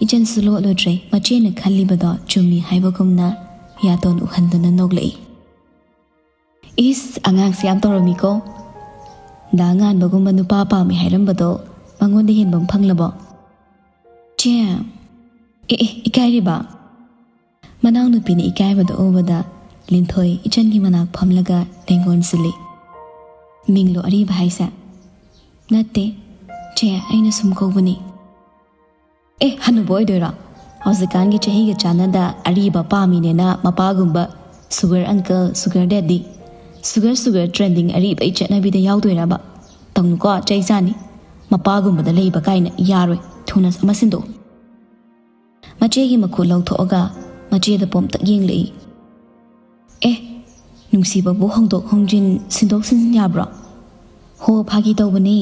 ꯏꯆꯟꯁꯨ ꯂꯣꯠꯂꯨꯗ꯭ꯔꯦ, ꯃꯆꯦꯅ ꯈꯜꯂꯤꯕꯗꯣ ꯆꯨꯝꯃꯤ ꯍꯥꯏꯕꯒꯨꯝꯅ ꯌꯥꯇꯣꯟ ꯎꯍꯟꯗꯨꯅ ꯅꯣꯛꯂꯛꯏ꯫ "ꯏꯁ, ꯑꯉꯥꯡꯁꯦ ꯌꯥꯝ ꯇꯧꯔꯝꯃꯤꯀꯣ꯫ ꯗꯥ ꯉꯥꯟꯕꯒꯨꯝꯕ ꯅꯨꯄꯥ ꯄꯥꯝꯃꯤ ꯍꯥꯏꯔꯝꯕꯗꯣ ꯃꯉꯣꯟꯗ ꯍꯦꯟꯕ ꯑꯃ ꯐꯪꯂꯕꯣ?" "ꯆꯦ, ꯑꯦ, ꯑꯦ, ꯏꯀꯥꯏꯔꯤꯕ?" ꯃꯅꯥꯎꯅꯨꯄꯤꯅ ꯏꯀꯥꯏꯕꯗ ꯎꯕꯗ ꯂꯤꯟꯊꯣꯏ ꯏꯆꯟꯒꯤ ꯃꯅꯥꯛ ꯐꯝꯂꯒ ꯂꯦꯡꯒꯣꯟꯁꯤꯜꯂꯤ꯫ "ꯃꯤꯡꯂꯣ ꯑꯔꯤꯕ ꯍꯥꯏꯁꯦ?" "ꯅꯠꯇꯦ ꯆꯦ, ꯑꯩꯅ ꯁꯨꯝ ꯀꯧꯕꯅꯤ꯫" "ꯑꯦ, ꯍꯅꯨꯕ ꯑꯣꯏꯗꯣꯏꯔꯣ? ꯍꯧꯖꯤꯛꯀꯥꯟꯒꯤ ꯆꯍꯤꯒ ꯆꯥꯟꯅꯗ ꯑꯔꯤꯕ ꯄꯥꯝꯃꯤꯅꯦꯅ ꯃꯄꯥꯒꯨꯝꯕ sugar uncle, sugar daddy, sugar sugar trending ꯑꯔꯤꯕ ꯆꯠꯅꯕꯤꯗ ꯌꯥꯎꯗꯣꯏꯔꯕ? ꯇꯧꯅꯨꯀꯣ, ꯆꯩ ꯆꯥꯅꯤ꯫ ꯃꯄꯥꯒꯨꯝꯕꯗ ꯂꯩꯕ ꯀꯥꯏꯅ ꯌꯥꯔꯣꯏ꯫ ꯊꯨꯅ ꯑꯃ ꯁꯤꯟꯗꯣꯛꯎ꯫" ꯃꯆꯦꯒꯤ ꯃꯈꯨꯠ ꯂꯧꯊꯣꯛꯑꯒ ꯃꯆꯦꯗ ꯄꯣꯝꯇꯛ ꯌꯦꯡꯂꯛꯏ꯫ "ꯑꯦ, ꯅꯨꯡꯁꯤꯕꯕꯨ ꯍꯣꯡꯗꯣꯛ ꯍꯣꯡꯖꯤꯟ, ꯁꯤꯟꯗꯣꯛ ꯁꯤꯟꯖꯤꯟ ꯌꯥꯕ꯭ꯔꯣ? ꯍꯣ, ꯐꯥꯒꯤ ꯇꯧꯕꯅꯦ꯫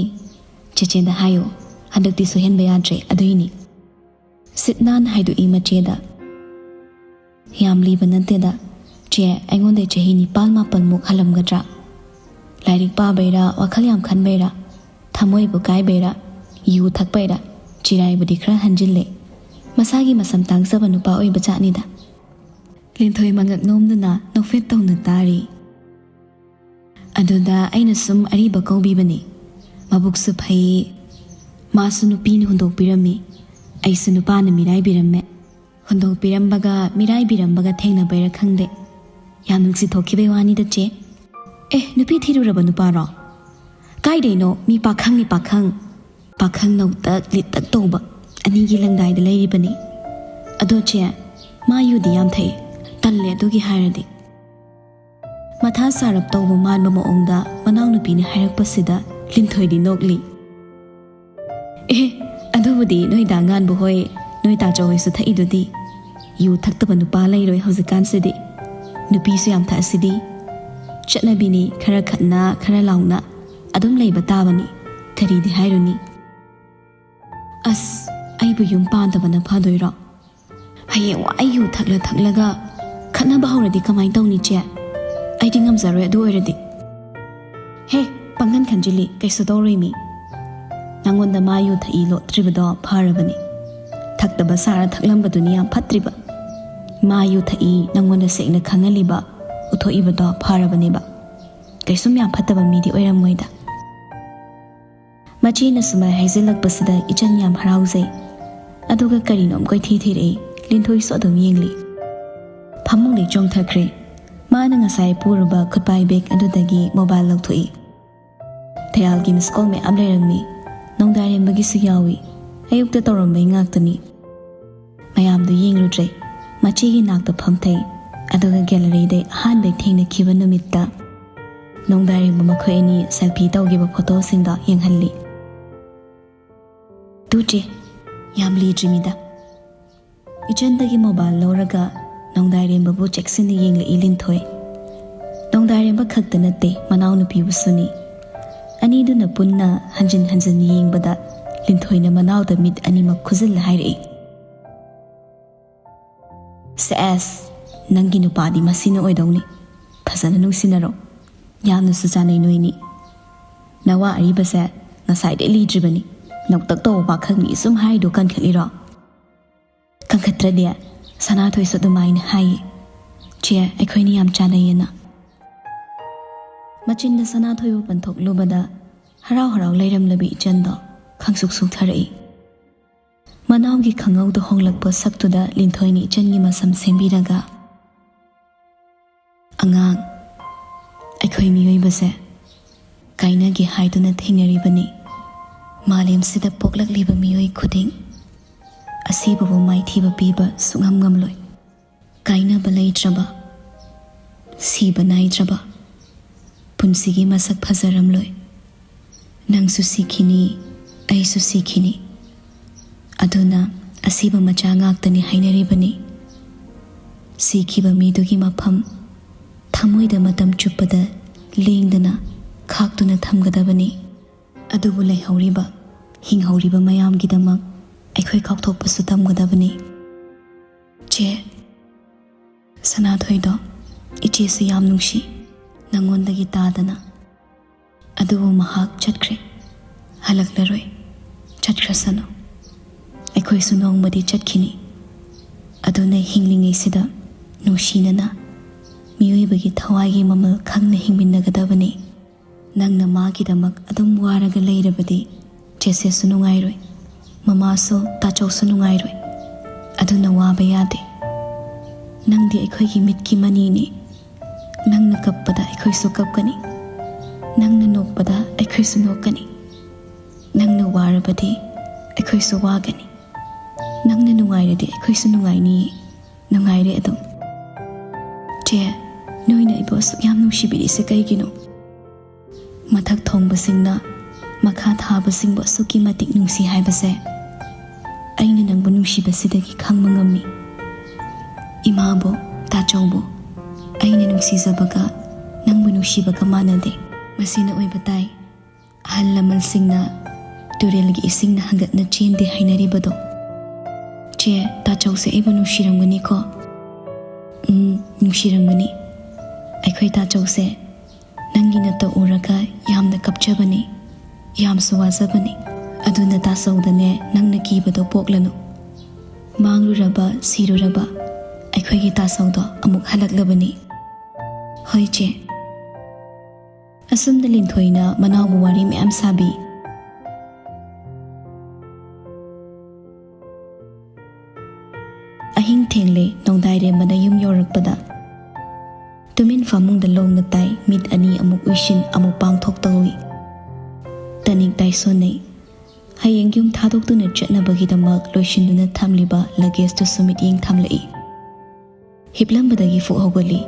ꯆꯦꯆꯦꯗ ꯍꯥꯏꯌꯣ, ꯍꯟꯗꯛꯇꯤ ꯁꯣꯏꯍꯟꯕ ꯌꯥꯗ꯭ꯔꯦ, ꯑꯗꯨꯏꯅꯤ꯫" ꯁꯤꯠ ꯅꯥꯟ ꯍꯥꯏꯗꯣꯛꯏ ꯃꯆꯦꯗ꯫ "ꯌꯥꯝ ꯂꯤꯕ ꯅꯠꯇꯦꯗ ꯆꯦ, ꯑꯩꯉꯣꯟꯗꯩ ꯆꯍꯤ ꯅꯤꯄꯥꯜ ꯃꯥꯄꯜꯃꯨꯛ ꯍꯜꯂꯝꯒꯗ꯭ꯔꯥ꯫ ꯂꯥꯏꯔꯤꯛ ꯄꯥꯕꯩꯔꯥ, ꯋꯥꯈꯜ ꯌꯥꯝ ꯈꯟꯕꯩꯔꯥ, ꯊꯃꯣꯏꯕꯨ ꯀꯥꯏꯕꯩꯔꯥ, ꯌꯨ ꯊꯛꯄꯩꯔꯥ, ꯆꯤꯔꯥꯏꯕꯨꯗꯤ ꯈꯔ ꯍꯟꯖꯤꯜꯂꯦ꯫ ꯃꯁꯥꯒꯤ ꯃꯁꯝ ꯇꯥꯡꯖꯕ ꯅꯨꯄꯥ ꯑꯣꯏꯕ ꯖꯥꯠꯅꯤꯗ꯫" ꯂꯤꯟꯊꯣꯏ ꯃꯉꯛ ꯅꯣꯝꯗꯨꯅ ꯅꯣꯛꯐꯦꯠ ꯇꯧꯅ ꯇꯥꯔꯤ꯫ "ꯑꯗꯨꯗ ꯑꯩꯅ ꯁꯨꯝ ꯑꯔꯤꯕ ꯀꯧꯕꯤꯕꯅꯤ꯫ ꯃꯕꯨꯛꯁꯨ ꯐꯩ, ꯃꯥꯁꯨ ꯅꯨꯄꯤꯅ ꯍꯨꯟꯗꯣꯛꯄꯤꯔꯝꯃꯤ, ꯑꯩꯁꯨ ꯅꯨꯄꯥꯅ ꯃꯤꯔꯥꯏꯕꯤꯔꯝꯃꯦ꯫ ꯍꯨꯟꯗꯣꯛꯄꯤꯔꯝꯕꯒ ꯃꯤꯔꯥꯏꯕꯤꯔꯝꯕꯒ ꯊꯦꯡꯅꯕꯩꯔꯥ ꯈꯪꯗꯦ, ꯌꯥꯝ ꯅꯨꯡꯁꯤ ꯊꯣꯛꯈꯤꯕꯩ ꯋꯥꯅꯤꯗ ꯆꯦ꯫" "ꯑꯦ, ꯅꯨꯄꯤ ꯊꯤꯔꯨꯔꯕ ꯅꯨꯄꯥꯔꯣ?" "ꯀꯥꯏꯗꯩꯅꯣ, ꯃꯤ ꯄꯥꯈꯪꯅꯤ ꯄꯥꯈꯪ꯫ ꯄꯥꯈꯪ ꯅꯧꯇꯛ ꯂꯤꯠꯇꯛ ꯇꯧꯕ, ꯑꯅꯤꯒꯤ ꯂꯪꯗꯥꯏꯗ ꯂꯩꯔꯤꯕꯅꯤ꯫ "ꯑꯗꯣ ꯆꯦ, ꯃꯥ ꯌꯨꯗꯤ ꯌꯥꯝ ꯊꯛꯏ, ꯇꯜꯂꯦ ꯑꯗꯨꯒꯤ ꯍꯥꯏꯔꯗꯤ"꯫ ꯃꯊꯥ ꯁꯥꯔꯞ ꯇꯧꯕ ꯃꯥꯟꯕ ꯃꯑꯣꯡꯗ ꯃꯅꯥꯎꯅꯨꯄꯤꯅ ꯍꯥꯏꯔꯛꯄꯁꯤꯗ ꯂꯤꯟꯊꯣꯏꯗꯤ ꯅꯣꯛꯂꯤ꯫ "ꯑꯦ, ꯑꯗꯨꯕꯨꯗꯤ ꯅꯣꯏ ꯗꯥ ꯉꯥꯟꯕ ꯍꯣꯏ, ꯅꯣꯏ ꯇꯥꯆꯧ ꯍꯣꯏꯁꯨ ꯊꯛꯏꯗꯨꯗꯤ꯫ ꯌꯨ ꯊꯛꯇꯕ ꯅꯨꯄꯥ ꯂꯩꯔꯣꯏ ꯍꯧꯖꯤꯛꯀꯥꯟꯁꯤꯗꯤ꯫ ꯅꯨꯄꯤꯁꯨ ꯌꯥꯝ ꯊꯛꯑꯁꯤꯗꯤ꯫ ꯆꯠꯅꯕꯤꯅꯤ, ꯈꯔ ꯈꯠꯅ, ꯈꯔ ꯂꯥꯎꯅ ꯑꯗꯨꯝ ꯂꯩꯕ ꯇꯥꯕꯅꯤ꯫ ꯀꯔꯤꯗꯤ ꯍꯥꯏꯔꯨꯅꯤ?" "ꯑꯁ, ꯑꯩꯕꯨ ꯌꯨꯝ ꯄꯥꯟꯗꯕꯅ ꯐꯗꯣꯏꯔꯣ? ꯍꯌꯦꯡꯋꯥꯏ ꯌꯨ ꯊꯛꯂ ꯊꯛꯂꯒ ꯈꯠꯅꯕ ꯍꯧꯔꯗꯤ ꯀꯃꯥꯏꯅ ꯇꯧꯅꯤ ꯆꯦ? ꯑꯩꯗꯤ ꯉꯝꯖꯔꯣꯏ ꯑꯗꯨ ꯑꯣꯏꯔꯗꯤ"꯫ "ꯍꯦ, ꯄꯥꯡꯒꯟ ꯈꯟꯖꯤꯜꯂꯤ, ꯀꯩꯁꯨ ꯇꯧꯔꯣꯏ ꯃꯤ꯫ ꯅꯪꯉꯣꯟꯗ ꯃꯥ ꯌꯨ ꯊꯛꯏ ꯂꯣꯠꯇ꯭ꯔꯤꯕꯗꯣ ꯐꯔꯕꯅꯤ꯫ ꯊꯛꯇꯕ ꯁꯥꯔ ꯊꯛꯂꯝꯕꯗꯨꯅꯤ ꯌꯥꯝ ꯐꯠꯇ꯭ꯔꯤꯕ꯫ ꯃꯥ ꯌꯨ ꯊꯛꯏ ꯅꯪꯉꯣꯟꯗ ꯁꯦꯡꯅ ꯈꯪꯍꯜꯂꯤꯕ, ꯎꯠꯊꯣꯛꯏꯕꯗꯣ ꯐꯔꯕꯅꯦꯕ꯫ ꯀꯩꯁꯨꯝ ꯌꯥꯝ ꯐꯠꯇꯕ ꯃꯤꯗꯤ ꯑꯣꯏꯔꯝꯃꯣꯏꯗ"꯫ ꯃꯆꯦꯅ ꯁꯨꯃꯥꯏ ꯍꯥꯏꯖꯤꯜꯂꯛꯄꯁꯤꯗ ꯏꯆꯟ ꯌꯥꯝ ꯍꯔꯥꯎꯖꯩ꯫ ꯑꯗꯨꯒ ꯀꯔꯤꯅꯣꯝ ꯀꯣꯏꯊꯤ ꯊꯤꯔꯛꯏ꯫ ꯂꯤꯟꯊꯣꯏꯁꯨ ꯑꯗꯨꯝ ꯌꯦꯡꯂꯤ꯫ ꯐꯃꯨꯡꯗꯩ ꯆꯣꯡꯊꯈ꯭ꯔꯦ꯫ ꯃꯥꯅ ꯉꯁꯥꯏ ꯄꯨꯔꯨꯕ ꯈꯨꯠꯄꯥꯏ ꯕꯦꯒ ꯑꯗꯨꯗꯒꯤ ꯃꯣꯕꯥꯏꯜ ꯂꯧꯊꯣꯛꯏ꯫ ꯊꯌꯥꯜꯒꯤ ꯃꯤꯁ ꯀꯣꯜ ꯃꯌꯥꯝ ꯂꯩꯔꯝꯃꯤ꯫ ꯅꯣꯡꯗꯥꯏꯔꯦꯝꯕꯒꯤꯁꯨ ꯌꯥꯎꯏ꯫ ꯑꯌꯨꯛꯇ ꯇꯧꯔꯝꯕꯩ ꯉꯥꯛꯇꯅꯤ꯫ ꯃꯌꯥꯝꯗꯨ ꯌꯦꯡꯂꯨꯗ꯭ꯔꯦ꯫ ꯃꯆꯦꯒꯤ ꯅꯥꯛꯇ ꯐꯝꯊꯩ꯫ ꯑꯗꯨꯒ ꯒꯦꯂꯔꯤꯗ ꯑꯍꯥꯟꯕ ꯊꯦꯡꯅꯈꯤꯕ ꯅꯨꯃꯤꯠꯇ ꯅꯣꯡꯗꯥꯏꯔꯦꯝꯕ ꯃꯈꯣꯏ ꯑꯅꯤ ꯁꯦꯜꯐꯤ ꯇꯧꯈꯤꯕ ꯐꯣꯇꯣꯁꯤꯡꯗꯣ ꯌꯦꯡꯍꯜꯂꯤ꯫ "ꯇꯨ ꯆꯦ, ꯌꯥꯝ ꯂꯤꯗ꯭ꯔꯤꯃꯤꯗ"꯫ ꯏꯆꯟꯗꯒꯤ ꯃꯣꯕꯥꯏꯜ ꯂꯧꯔꯒ ꯅꯣꯡꯗꯥꯏꯔꯦꯝꯕꯕꯨ ꯆꯦꯛꯁꯤꯟꯅ ꯌꯦꯡꯂꯛꯏ ꯂꯤꯟꯊꯣꯏ꯫ ꯅꯣꯡꯗꯥꯏꯔꯦꯝꯕ ꯈꯛꯇ ꯅꯠꯇꯦ, ꯃꯅꯥꯎꯅꯨꯄꯤꯕꯨꯁꯨꯅꯤ꯫ ꯑꯅꯤꯗꯨꯅ ꯄꯨꯟꯅ ꯍꯟꯖꯤꯟ ꯍꯟꯖꯤꯟ ꯌꯦꯡꯕꯗ ꯂꯤꯟꯊꯣꯏꯅ ꯃꯅꯥꯎꯗ ꯃꯤꯠ ꯑꯅꯤꯃꯛ ꯈꯨꯖꯤꯜꯂ ꯍꯥꯏꯔꯛꯏ, "ꯁꯦꯁ, ꯅꯪꯒꯤ ꯅꯨꯄꯥꯗꯤ ꯃꯁꯤꯅ ꯑꯣꯏꯗꯧꯅꯤ꯫ ꯐꯖꯅ ꯅꯨꯡꯁꯤꯅꯔꯣ꯫ ꯌꯥꯝꯅꯁꯨ ꯆꯥꯅꯩ ꯅꯣꯏꯅꯤ꯫ ꯅꯋꯥ ꯑꯔꯤꯕꯁꯦ ꯉꯁꯥꯏꯗꯩ ꯂꯤꯗ꯭ꯔꯤꯕꯅꯤ꯫ ꯅꯧꯇꯛ ꯇꯧꯕ ꯄꯥꯈꯪꯅꯤ ꯁꯨꯝ ꯍꯥꯏꯗꯣ ꯀꯟꯈꯠꯂꯤꯔꯣ?" ꯀꯟꯈꯠꯇ꯭ꯔꯗꯤ? ꯁꯅꯥꯊꯣꯏꯁꯨ ꯑꯗꯨꯃꯥꯏꯅ ꯍꯥꯏꯌꯦ꯫ "ꯆꯦ, ꯑꯩꯈꯣꯏꯅꯤ ꯌꯥꯝ ꯆꯥꯟꯅꯩꯌꯦꯅ"꯫ ꯃꯆꯤꯟꯗ ꯁꯅꯥꯊꯣꯏꯕꯨ ꯄꯟꯊꯣꯛꯂꯨꯕꯗ ꯍꯔꯥꯎ ꯍꯔꯥꯎ ꯂꯩꯔꯝꯂꯕꯤ ꯏꯆꯟꯗꯣ ꯈꯪꯁꯨꯛ ꯁꯨꯛꯊꯔꯛꯏ꯫ ꯃꯅꯥꯎꯒꯤ ꯈꯪꯍꯧꯗ ꯍꯣꯡꯂꯛꯄ ꯁꯛꯇꯨꯗ ꯂꯤꯟꯊꯣꯏꯅ ꯏꯆꯟꯒꯤ ꯃꯁꯝ ꯁꯦꯝꯕꯤꯔꯒ, "ꯑꯉꯥꯡ, ꯑꯩꯈꯣꯏ ꯃꯤꯑꯣꯏꯕꯁꯦ ꯀꯥꯏꯅꯒꯦ ꯍꯥꯏꯗꯨꯅ ꯊꯦꯡꯅꯔꯤꯕꯅꯤ꯫ ꯃꯥꯂꯦꯝꯁꯤꯗ ꯄꯣꯛꯂꯛꯂꯤꯕ ꯃꯤꯑꯣꯏ ꯈꯨꯗꯤꯡ ꯑꯁꯤꯕꯕꯨ ꯃꯥꯏꯊꯤꯕ ꯄꯤꯕ ꯁꯨꯛꯉꯝ ꯉꯝꯂꯣꯏ꯫ ꯀꯥꯏꯅꯕ ꯂꯩꯇ꯭ꯔꯕ, ꯁꯤꯕ ꯅꯥꯏꯗ꯭ꯔꯕ ꯄꯨꯟꯁꯤꯒꯤ ꯃꯁꯛ ꯐꯖꯔꯝꯂꯣꯏ꯫ ꯅꯪꯁꯨ ꯁꯤꯈꯤꯅꯤ, ꯑꯩꯁꯨ ꯁꯤꯈꯤꯅꯤ꯫ ꯑꯗꯨꯅ ꯑꯁꯤꯕ ꯃꯆꯥ ꯉꯥꯛꯇꯅꯤ ꯍꯥꯏꯅꯔꯤꯕꯅꯤ꯫ ꯁꯤꯈꯤꯕ ꯃꯤꯗꯨꯒꯤ ꯃꯐꯝ ꯊꯃꯣꯏꯗ ꯃꯇꯝ ꯆꯨꯞꯄꯗ ꯂꯦꯡꯗꯅ ꯈꯥꯛꯇꯨꯅ ꯊꯝꯒꯗꯕꯅꯤ꯫ ꯑꯗꯨꯕꯨ ꯂꯩꯍꯧꯔꯤꯕ, ꯍꯤꯡꯍꯧꯔꯤꯕ ꯃꯌꯥꯝꯒꯤꯗꯃꯛ ꯑꯩꯈꯣꯏ ꯀꯥꯎꯊꯣꯛꯄꯁꯨ ꯇꯝꯒꯗꯕꯅꯤ꯫ ꯆꯦ, ꯁꯅꯥꯊꯣꯏꯗꯣ ꯏꯆꯦꯁꯨ ꯌꯥꯝ ꯅꯨꯡꯁꯤ, ꯅꯪꯉꯣꯟꯗꯒꯤ ꯇꯥꯗꯅ꯫ ꯑꯗꯨꯕꯨ ꯃꯍꯥꯛ ꯆꯠꯈ꯭ꯔꯦ, ꯍꯜꯂꯛꯂꯔꯣꯏ꯫ ꯆꯠꯈ꯭ꯔꯁꯅꯨ, ꯑꯩꯈꯣꯏꯁꯨ ꯅꯣꯡꯃꯗꯤ ꯆꯠꯈꯤꯅꯤ꯫ ꯑꯗꯨꯅ ꯍꯤꯡꯂꯤꯉꯩꯁꯤꯗ ꯅꯨꯡꯁꯤꯅꯅ ꯃꯤꯑꯣꯏꯕꯒꯤ ꯊꯋꯥꯏꯒꯤ ꯃꯃꯜ ꯈꯪꯅ ꯍꯤꯡꯃꯤꯟꯅꯒꯗꯕꯅꯤ꯫ ꯅꯪꯅ ꯃꯥꯒꯤꯗꯃꯛ ꯑꯗꯨꯝ ꯋꯥꯔꯒ ꯂꯩꯔꯕꯗꯤ ꯆꯦꯆꯦꯁꯨ ꯅꯨꯡꯉꯥꯏꯔꯣꯏ, ꯃꯃꯥꯁꯨ ꯇꯥꯆꯧꯁꯨ ꯅꯨꯡꯉꯥꯏꯔꯣꯏ꯫ ꯑꯗꯨꯅ ꯋꯥꯕ ꯌꯥꯗꯦ꯫ ꯅꯪꯗꯤ ꯑꯩꯈꯣꯏꯒꯤ ꯃꯤꯠꯀꯤ ꯃꯅꯤꯅꯤ꯫ ꯅꯪꯅ ꯀꯞꯄꯗ ꯑꯩꯈꯣꯏꯁꯨ ꯀꯞꯀꯅꯤ, ꯅꯪꯅ ꯅꯣꯛꯄꯗ ꯑꯩꯈꯣꯏꯁꯨ ꯅꯣꯛꯀꯅꯤ꯫ ꯅꯪꯅ ꯋꯥꯔꯕꯗꯤ ꯑꯩꯈꯣꯏꯁꯨ ꯋꯥꯒꯅꯤ, ꯅꯪꯅ ꯅꯨꯡꯉꯥꯏꯔꯗꯤ ꯑꯩꯈꯣꯏꯁꯨ ꯅꯨꯡꯉꯥꯏꯅꯤꯌꯦ꯫ ꯅꯨꯡꯉꯥꯏꯔꯦ ꯑꯗꯨꯝ꯫ ꯆꯦ, ꯅꯣꯏꯅ ꯑꯩꯕꯨ ꯑꯁꯨꯛ ꯌꯥꯝ ꯅꯨꯡꯁꯤꯕꯤꯔꯤꯁꯦ ꯀꯩꯒꯤꯅꯣ? ꯃꯊꯛ ꯊꯣꯡꯕꯁꯤꯡꯅ ꯃꯈꯥ ꯊꯥꯕꯁꯤꯡꯕꯨ ꯑꯁꯨꯛꯀꯤ ꯃꯇꯤꯛ ꯅꯨꯡꯁꯤ ꯍꯥꯏꯕꯁꯦ ꯑꯩꯅ ꯅꯪꯕꯨ ꯅꯨꯡꯁꯤꯕꯁꯤꯗꯒꯤ ꯈꯪꯕ ꯉꯝꯃꯤ꯫ ꯏꯃꯥꯕꯨ, ꯇꯥꯆꯧꯕꯨ ꯑꯩꯅ ꯅꯨꯡꯁꯤꯖꯕꯒ ꯅꯪꯕꯨ ꯅꯨꯡꯁꯤꯕꯒ ꯃꯥꯟꯅꯗꯦ꯫ ꯃꯁꯤꯅ ꯑꯣꯏꯕ ꯇꯥꯏ꯫ ꯑꯍꯜ ꯂꯃꯟꯁꯤꯡꯅ ꯇꯨꯔꯦꯜꯒꯤ ꯏꯁꯤꯡꯅ ꯍꯟꯒꯠꯅ ꯆꯦꯟꯗꯦ ꯍꯥꯏꯅꯔꯤꯕꯗꯣ꯫ ꯆꯦ, ꯇꯥꯆꯧꯁꯦ ꯑꯩꯕꯨ ꯅꯨꯡꯁꯤꯔꯝꯒꯅꯤꯀꯣ? ꯎꯝ, ꯅꯨꯡꯁꯤꯔꯝꯒꯅꯤ꯫ ꯑꯩꯈꯣꯏ ꯇꯥꯆꯧꯁꯦ ꯅꯪꯒꯤ ꯅꯠꯇ ꯎꯔꯒ ꯌꯥꯝꯅ ꯀꯞꯆꯕꯅꯤ, ꯌꯥꯝꯁꯨ ꯋꯥꯖꯕꯅꯤ꯫ ꯑꯗꯨꯅ ꯇꯥꯆꯧꯗꯅꯦ ꯅꯪꯅ ꯀꯤꯕꯗꯣ ꯄꯣꯛꯂꯅꯨ꯫ ꯃꯥꯡꯂꯨꯔꯕ, ꯁꯤꯔꯨꯔꯕ ꯑꯩꯈꯣꯏꯒꯤ ꯇꯥꯆꯧꯗꯣ ꯑꯃꯨꯛ ꯍꯜꯂꯛꯂꯕꯅꯤ꯫ ꯍꯣꯏ ꯆꯦ꯫ ꯑꯁꯨꯝꯅ ꯂꯤꯟꯊꯣꯏꯅ ꯃꯅꯥꯎꯕꯨ ꯋꯥꯔꯤ ꯃꯌꯥꯝ ꯁꯥꯕꯤ꯫ ꯑꯍꯤꯡ ꯊꯦꯡꯂꯦ, ꯅꯣꯡꯗꯥꯏꯔꯦꯝꯕꯅ ꯌꯨꯝ ꯌꯧꯔꯛꯄꯗ ꯇꯨꯃꯤꯟ ꯐꯃꯨꯡꯗ ꯂꯣꯡꯅ ꯇꯥꯏ, ꯃꯤꯠ ꯑꯅꯤ ꯑꯃꯨꯛ ꯎꯏꯁꯤꯟ ꯑꯃꯨꯛ ꯄꯥꯡꯊꯣꯛ ꯇꯧꯏ꯫ ꯇꯅꯤꯛ ꯇꯥꯏꯁꯣꯟꯅꯩ꯫ ꯍꯌꯦꯡ ꯌꯨꯝ ꯊꯥꯗꯣꯛꯇꯨꯅ ꯆꯠꯅꯕꯒꯤꯗꯃꯛ ꯂꯣꯏꯁꯤꯟꯗꯨꯅ ꯊꯝꯂꯤꯕ ꯂꯒꯦꯖꯇꯨꯁꯨ ꯃꯤꯠꯌꯦꯡ ꯊꯝꯂꯛꯏ꯫ ꯍꯤꯞꯂꯝꯕꯗꯒꯤ ꯐꯨꯛ ꯍꯧꯒꯠꯂꯤ꯫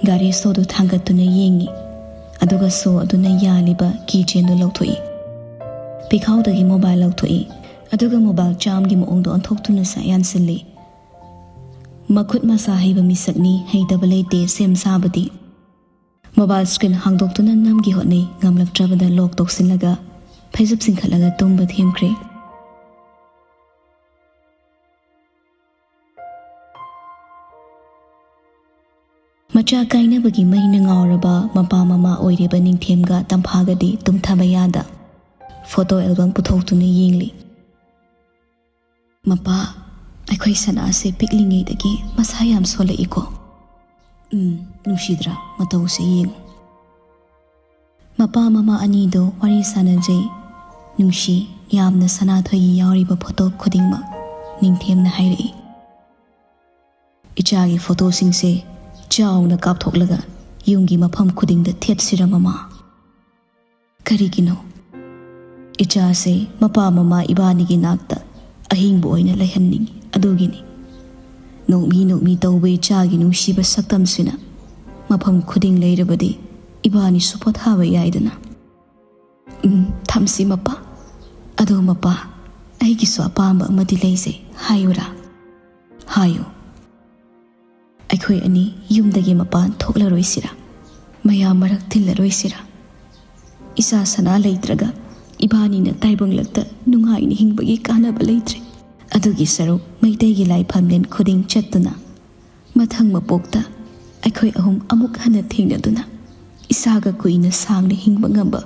ꯒꯥꯔꯤ ꯁꯣꯗꯨ ꯊꯥꯡꯒꯠꯇꯨꯅ ꯌꯦꯡꯉꯤ꯫ ꯑꯗꯨꯒ ꯁꯣ ꯑꯗꯨꯅ ꯌꯥꯜꯂꯤꯕ ꯀꯤ ꯆꯦꯟꯗꯨ ꯂꯧꯊꯣꯛꯏ꯫ ꯄꯤꯈꯥꯎꯗꯒꯤ ꯃꯣꯕꯥꯏꯜ ꯂꯧꯊꯣꯛꯏ꯫ ꯑꯗꯨꯒ ꯃꯣꯕꯥꯏꯜ ꯆꯥꯝꯒꯤ ꯃꯑꯣꯡꯗ ꯑꯣꯟꯊꯣꯛꯇꯨꯅ ꯁ-, ꯌꯥꯟꯁꯤꯜꯂꯤ꯫ ꯃꯈꯨꯠ ꯃꯁꯥ ꯍꯩꯕ ꯃꯤꯁꯛꯅꯤ, ꯍꯩꯇꯕ ꯂꯩꯇꯦ ꯁꯦꯝ ꯁꯥꯕꯗꯤ꯫ ꯃꯣꯕꯥꯏꯜ ꯁ꯭ꯀ꯭ꯔꯤꯟ ꯍꯥꯡꯗꯣꯛꯇꯨꯅ ꯅꯝꯒꯦ ꯍꯣꯠꯅꯩ, ꯉꯝꯂꯛꯇ꯭ꯔꯕꯗ ꯂꯣꯛ ꯇꯧꯁꯤꯜꯂꯒ ꯐꯩꯖꯨꯞ ꯆꯤꯡꯈꯠꯂꯒ ꯇꯨꯝꯕ ꯊꯦꯝꯈ꯭ꯔꯦ꯫ ꯃꯆꯥ ꯀꯥꯏꯅꯕꯒꯤ ꯃꯩꯅ ꯉꯥꯎꯔꯕ ꯃꯄꯥ ꯃꯃꯥ ꯑꯣꯏꯔꯤꯕ ꯅꯤꯡꯊꯦꯝꯒ ꯇꯝꯐꯥꯒꯗꯤ ꯇꯨꯝꯊꯕ ꯌꯥꯗ ꯐꯣꯇꯣ ꯑꯦꯜꯕꯝ ꯄꯨꯊꯣꯛꯇꯨꯅ ꯌꯦꯡꯂꯤ꯫ "ꯃꯄꯥ, ꯑꯩꯈꯣꯏ ꯁꯅꯥꯁꯦ ꯄꯤꯛꯂꯤꯉꯩꯗꯒꯤ ꯃꯁꯥ ꯌꯥꯝ ꯁꯣꯜꯂꯛꯏꯀꯣ꯫ ꯎꯝ, ꯅꯨꯡꯁꯤꯗ꯭ꯔꯥ? ꯃꯇꯧꯁꯦ ꯌꯦꯡꯉꯨ꯫" ꯃꯄꯥ ꯃꯃꯥ ꯑꯅꯤꯗꯣ ꯋꯥꯔꯤ ꯁꯥꯟꯅꯖꯩ꯫ "ꯅꯨꯡꯁꯤ, ꯌꯥꯝꯅ ꯁꯅꯥꯊꯣꯏꯒꯤ ꯌꯥꯎꯔꯤꯕ ꯐꯣꯇꯣ ꯈꯨꯗꯤꯡꯃꯛ", ꯅꯤꯡꯊꯦꯝꯅ ꯍꯥꯏꯔꯛꯏ꯫ "ꯏꯆꯥꯒꯤ ꯐꯣꯇꯣꯁꯤꯡꯁꯦ ꯆꯥꯎꯅ ꯀꯥꯞꯊꯣꯛꯂꯒ ꯌꯨꯝꯒꯤ ꯃꯐꯝ ꯈꯨꯗꯤꯡꯗ ꯊꯦꯠꯁꯤꯔ ꯃꯃꯥ?" "ꯀꯔꯤꯒꯤꯅꯣ?" "ꯏꯆꯥꯁꯦ ꯃꯄꯥ ꯃꯃꯥ ꯏꯕꯥꯅꯤꯒꯤ ꯅꯥꯛꯇ ꯑꯍꯤꯡꯕ ꯑꯣꯏꯅ ꯂꯩꯍꯟꯅꯤꯡꯉꯤ, ꯑꯗꯨꯒꯤꯅꯤ꯫ ꯅꯣꯛꯃꯤ ꯅꯣꯛꯃꯤ ꯇꯧꯕ ꯏꯆꯥꯒꯤ ꯅꯨꯡꯁꯤꯕ ꯁꯛꯇꯝꯁꯤꯅ ꯃꯐꯝ ꯈꯨꯗꯤꯡ ꯂꯩꯔꯕꯗꯤ ꯏꯕꯥꯅꯤꯁꯨ ꯄꯣꯊꯥꯕ ꯌꯥꯏꯗꯅ꯫" "ꯎꯝ, ꯊꯝꯁꯤ ꯃꯄꯥ꯫ ꯑꯗꯣ ꯃꯄꯥ, ꯑꯩꯒꯤꯁꯨ ꯑꯄꯥꯝꯕ ꯑꯃꯗꯤ ꯂꯩꯖꯩ, ꯍꯥꯏꯌꯨꯔꯥ?" "ꯍꯥꯏꯌꯨ꯫" "ꯑꯩꯈꯣꯏ ꯑꯅꯤ ꯌꯨꯝꯗꯒꯤ ꯃꯄꯥꯟ ꯊꯣꯛꯂꯔꯣꯏꯁꯤꯔꯥ? ꯃꯌꯥꯝ ꯃꯔꯛ ꯇꯤꯜꯂꯔꯣꯏꯁꯤꯔꯥ? ꯏꯆꯥ ꯁꯅꯥ ꯂꯩꯇ꯭ꯔꯒ ꯏꯕꯥꯅꯤꯅ ꯇꯥꯏꯕꯪꯂꯛꯇ ꯅꯨꯡꯉꯥꯏꯅ ꯍꯤꯡꯕꯒꯤ ꯀꯥꯟꯅꯕ ꯂꯩꯇ꯭ꯔꯦ꯫ ꯑꯗꯨꯒꯤ ꯁꯔꯨꯛ ꯃꯩꯇꯩꯒꯤ ꯂꯥꯏꯐꯝꯂꯦꯟ ꯈꯨꯗꯤꯡ ꯆꯠꯇꯨꯅ ꯃꯊꯪ ꯃꯄꯣꯛꯇ ꯑꯩꯈꯣꯏ ꯑꯍꯨꯝ ꯑꯃꯨꯛ ꯍꯟꯅ ꯊꯦꯡꯅꯗꯨꯅ ꯏꯆꯥꯒ ꯀꯨꯏꯅ ꯁꯥꯡꯅ ꯍꯤꯡꯕ ꯉꯝꯕ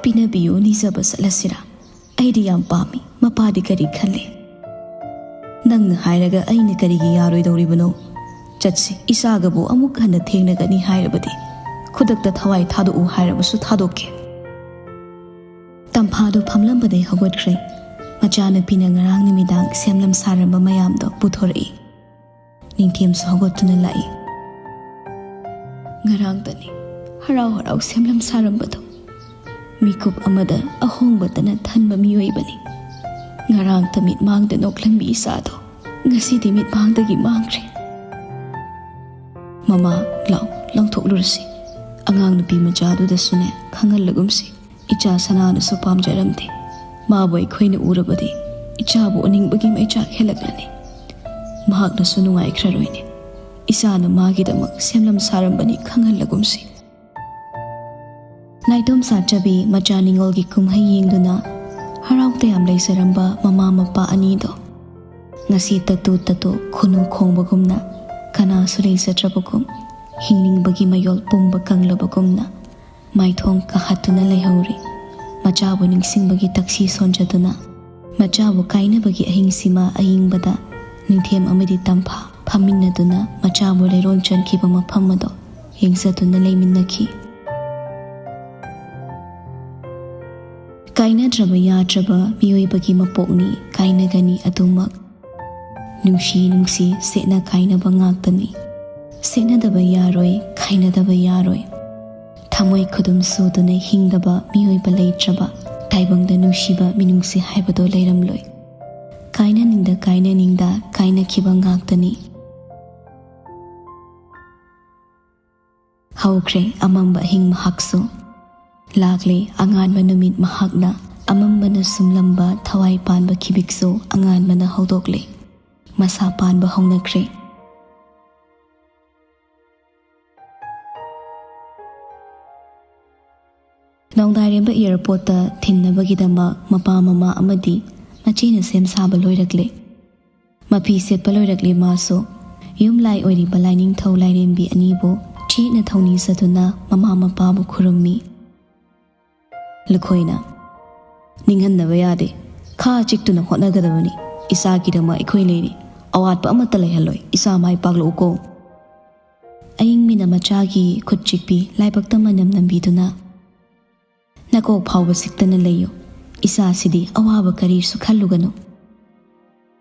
ꯄꯤꯅꯕꯤꯌꯨ ꯅꯤꯖꯕ ꯆꯠꯂꯁꯤꯔꯥ? ꯑꯩꯗꯤ ꯌꯥꯝ ꯄꯥꯝꯃꯤ꯫ ꯃꯄꯥꯗꯤ ꯀꯔꯤ ꯈꯜꯂꯤ?" "ꯅꯪꯅ ꯍꯥꯏꯔꯒ ꯑꯩꯅ ꯀꯔꯤꯒꯤ ꯌꯥꯔꯣꯏꯗꯧꯔꯤꯕꯅꯣ? ꯆꯠꯁꯤ, ꯏꯆꯥꯒꯕꯨ ꯑꯃꯨꯛ ꯍꯟꯅ ꯊꯦꯡꯅꯒꯅꯤ ꯍꯥꯏꯔꯕꯗꯤ ꯈꯨꯗꯛꯇ ꯊꯋꯥꯏ ꯊꯥꯗꯣꯛꯎ ꯍꯥꯏꯔꯕꯁꯨ ꯊꯥꯗꯣꯛꯀꯦ꯫" ꯇꯝꯐꯥꯗꯨ ꯐꯝꯂꯝꯕꯗꯩ ꯍꯧꯒꯠꯈ꯭ꯔꯦ꯫ ꯃꯆꯥꯅꯨꯄꯤꯅ ꯉꯔꯥꯡ ꯅꯨꯃꯤꯗꯥꯡ ꯁꯦꯝꯂꯝ ꯁꯥꯔꯝꯕ ꯃꯌꯥꯝꯗꯣ ꯄꯨꯊꯣꯔꯛꯏ꯫ ꯅꯤꯡꯊꯦꯝꯁꯨ ꯍꯧꯒꯠꯇꯨꯅ ꯂꯥꯛꯏ꯫ "ꯉꯔꯥꯡꯇꯅꯤ ꯍꯔꯥꯎ ꯍꯔꯥꯎ ꯁꯦꯝꯂꯝ ꯁꯥꯔꯝꯕꯗꯣ꯫ ꯃꯤꯀꯨꯞ ꯑꯃꯗ ꯑꯍꯣꯡꯕꯇꯅ ꯊꯟꯕ ꯃꯤꯑꯣꯏꯕꯅꯤ꯫ ꯉꯔꯥꯡꯇ ꯃꯤꯠꯃꯥꯡꯗ ꯅꯣꯛꯂꯝꯕꯤ ꯏꯆꯥꯗꯣ ꯉꯁꯤꯗꯤ ꯃꯤꯠꯃꯥꯡꯗꯒꯤ ꯃꯥꯡꯈ꯭ꯔꯦ꯫ "ꯃꯃꯥ, ꯂꯥꯎ, ꯂꯪꯊꯣꯛꯂꯨꯔꯁꯤ꯫ ꯑꯉꯥꯡ ꯅꯨꯄꯤ ꯃꯆꯥꯗꯨꯗꯁꯨꯅꯦ ꯈꯪꯍꯜꯂꯒꯨꯝꯁꯤ꯫ ꯏꯆꯥ ꯁꯅꯥꯅꯁꯨ ꯄꯥꯝꯖꯔꯝꯗꯦ꯫ ꯃꯥꯕꯨ ꯑꯩꯈꯣꯏꯅ ꯎꯔꯕꯗꯤ ꯏꯆꯥꯕꯨ ꯎꯅꯤꯡꯕꯒꯤ ꯃꯩꯆꯥꯛ ꯍꯦꯜꯂꯛꯂꯅꯤ꯫ ꯃꯍꯥꯛꯅꯁꯨ ꯅꯨꯡꯉꯥꯏꯈ꯭ꯔꯔꯣꯏꯅꯦ꯫ ꯏꯆꯥꯅ ꯃꯥꯒꯤꯗꯃꯛ ꯁꯦꯝꯂꯝ ꯁꯥꯔꯝꯕꯅꯤ, ꯈꯪꯍꯜꯂꯒꯨꯝꯁꯤ"꯫ ꯅꯥꯏꯇꯣꯝ ꯁꯥꯠꯆꯕꯤ ꯃꯆꯥ ꯅꯤꯉꯣꯜꯒꯤ ꯀꯨꯝꯍꯩ ꯌꯦꯡꯗꯨꯅ ꯍꯔꯥꯎ ꯇꯌꯥꯝ ꯂꯩꯖꯔꯝꯕ ꯃꯃꯥ ꯃꯄꯥ ꯑꯅꯤꯗꯣ ꯉꯁꯤ ꯇꯠꯇꯨ ꯇꯠꯇꯨ ꯈꯨꯅꯨ ꯈꯣꯡꯕꯒꯨꯝꯅ, ꯀꯅꯥꯁꯨ ꯂꯩꯖꯗ꯭ꯔꯕꯒꯨꯝ, ꯍꯤꯡꯅꯤꯡꯕꯒꯤ ꯃꯌꯣꯜ ꯄꯨꯝꯕ ꯀꯪꯂꯕꯒꯨꯝꯅ, ꯃꯥꯏꯊꯣꯡ ꯀꯥꯍꯠꯇꯨꯅ ꯂꯩꯍꯧꯔꯤ꯫ ꯃꯆꯥꯕꯨ ꯅꯤꯡꯁꯤꯡꯕꯒꯤ ꯇꯛꯁꯤ ꯁꯣꯟꯖꯗꯨꯅ, ꯃꯆꯥꯕꯨ ꯀꯥꯏꯅꯕꯒꯤ ꯑꯍꯤꯡꯁꯤꯃ ꯑꯌꯤꯡꯕꯗ ꯅꯤꯡꯊꯦꯝ ꯑꯃꯗꯤ ꯇꯝꯐꯥ ꯐꯝꯃꯤꯟꯅꯗꯨꯅ, ꯃꯆꯥꯕꯨ ꯂꯩꯔꯣꯟ ꯆꯟꯈꯤꯕ ꯃꯐꯝ ꯑꯗꯣ ꯌꯦꯡꯖꯗꯨꯅ ꯂꯩꯃꯤꯟꯅꯈꯤ꯫ ꯀꯥꯏꯅꯗ꯭ꯔꯕ ꯌꯥꯗ꯭ꯔꯕ ꯃꯤꯑꯣꯏꯕꯒꯤ ꯃꯄꯣꯛꯅꯤ, ꯀꯥꯏꯅꯒꯅꯤ ꯑꯗꯨꯃꯛ꯫ ꯅꯨꯡꯁꯤ ꯅꯨꯡꯁꯤ ꯁꯦꯠꯅ ꯀꯥꯏꯅꯕ ꯉꯥꯛꯇꯅꯤ꯫ ꯁꯦꯠꯅꯗꯕ ꯌꯥꯔꯣꯏ, ꯀꯥꯏꯅꯗꯕ ꯌꯥꯔꯣꯏ꯫ ꯊꯃꯣꯏ ꯈꯨꯗꯨꯝ ꯁꯨꯗꯨꯅ ꯍꯤꯡꯗꯕ ꯃꯤꯑꯣꯏꯕ ꯂꯩꯇ꯭ꯔꯕ, ꯇꯥꯏꯕꯪꯗ ꯅꯨꯡꯁꯤꯕ ꯃꯤꯅꯨꯡꯁꯤ ꯍꯥꯏꯕꯗꯣ ꯂꯩꯔꯝꯂꯣꯏ꯫ ꯀꯥꯏꯅꯅꯤꯡꯗ ꯀꯥꯏꯅꯅꯤꯡꯗ ꯀꯥꯏꯅꯈꯤꯕ ꯉꯥꯛꯇꯅꯤ꯫ ꯍꯧꯈ꯭ꯔꯦ ꯑꯃꯝꯕ ꯑꯍꯤꯡ ꯃꯍꯥꯛꯁꯨ꯫ ꯂꯥꯛꯂꯦ ꯑꯉꯥꯟꯕ ꯅꯨꯃꯤꯠ ꯃꯍꯥꯛꯅ꯫ ꯑꯃꯝꯕꯅ ꯁꯨꯝꯂꯝꯕ ꯊꯋꯥꯏ ꯄꯥꯟꯕ ꯈꯤꯕꯤꯛꯁꯨ ꯑꯉꯥꯟꯕꯅ ꯍꯧꯗꯣꯛꯂꯦ꯫ ꯃꯁꯥ ꯄꯥꯟꯕ ꯍꯧꯅꯈ꯭ꯔꯦ꯫ ꯅꯣꯡꯗꯥꯏꯔꯦꯝꯕ ꯑꯦꯌꯥꯔꯄꯣꯔꯠꯇ ꯊꯤꯟꯅꯕꯒꯤꯗꯃꯛ ꯃꯄꯥ ꯃꯃꯥ ꯑꯃꯗꯤ ꯃꯆꯦꯅ ꯁꯦꯝ ꯁꯥꯕ ꯂꯣꯏꯔꯛꯂꯦ꯫ ꯃꯐꯤ ꯁꯦꯠꯄ ꯂꯣꯏꯔꯛꯂꯦ ꯃꯥꯁꯨ꯫ ꯌꯨꯝ ꯂꯥꯏ ꯑꯣꯏꯔꯤꯕ ꯂꯥꯏꯅꯤꯡꯊꯧ ꯂꯥꯏꯔꯦꯝꯕꯤ ꯑꯅꯤꯕꯨ ꯆꯦꯠꯅ ꯊꯧꯅꯤꯖꯗꯨꯅ ꯃꯃꯥ ꯃꯄꯥꯕꯨ ꯈꯨꯔꯨꯝꯃꯤ꯫ ꯂꯨꯈꯣꯏꯅ, "ꯅꯤꯡꯍꯟꯅꯕ ꯌꯥꯗꯦ꯫ ꯈꯥ ꯆꯤꯛꯇꯨꯅ ꯍꯣꯠꯅꯒꯗꯕꯅꯤ꯫ ꯏꯆꯥꯒꯤꯗꯃꯛ ꯑꯩꯈꯣꯏ ꯂꯩꯔꯤ꯫ ꯑꯋꯥꯠꯄ ꯑꯃꯠꯇ ꯂꯩꯍꯜꯂꯣꯏ꯫ ꯏꯆꯥ ꯃꯥꯏ ꯄꯥꯛꯂꯛꯎꯀꯣ"꯫ ꯑꯏꯪꯕꯤꯅ ꯃꯆꯥꯒꯤ ꯈꯨꯠ ꯆꯤꯛꯄꯤ ꯂꯥꯏꯕꯛꯇ ꯃꯅꯝ ꯅꯝꯕꯤꯗꯨꯅ, "ꯅꯀꯣꯛ ꯐꯥꯎꯕ ꯆꯤꯛꯇꯅ ꯂꯩꯌꯨ꯫ ꯏꯆꯥꯁꯤꯗꯤ ꯑꯋꯥꯕ ꯀꯔꯤꯁꯨ ꯈꯜꯂꯨꯒꯅꯨ"꯫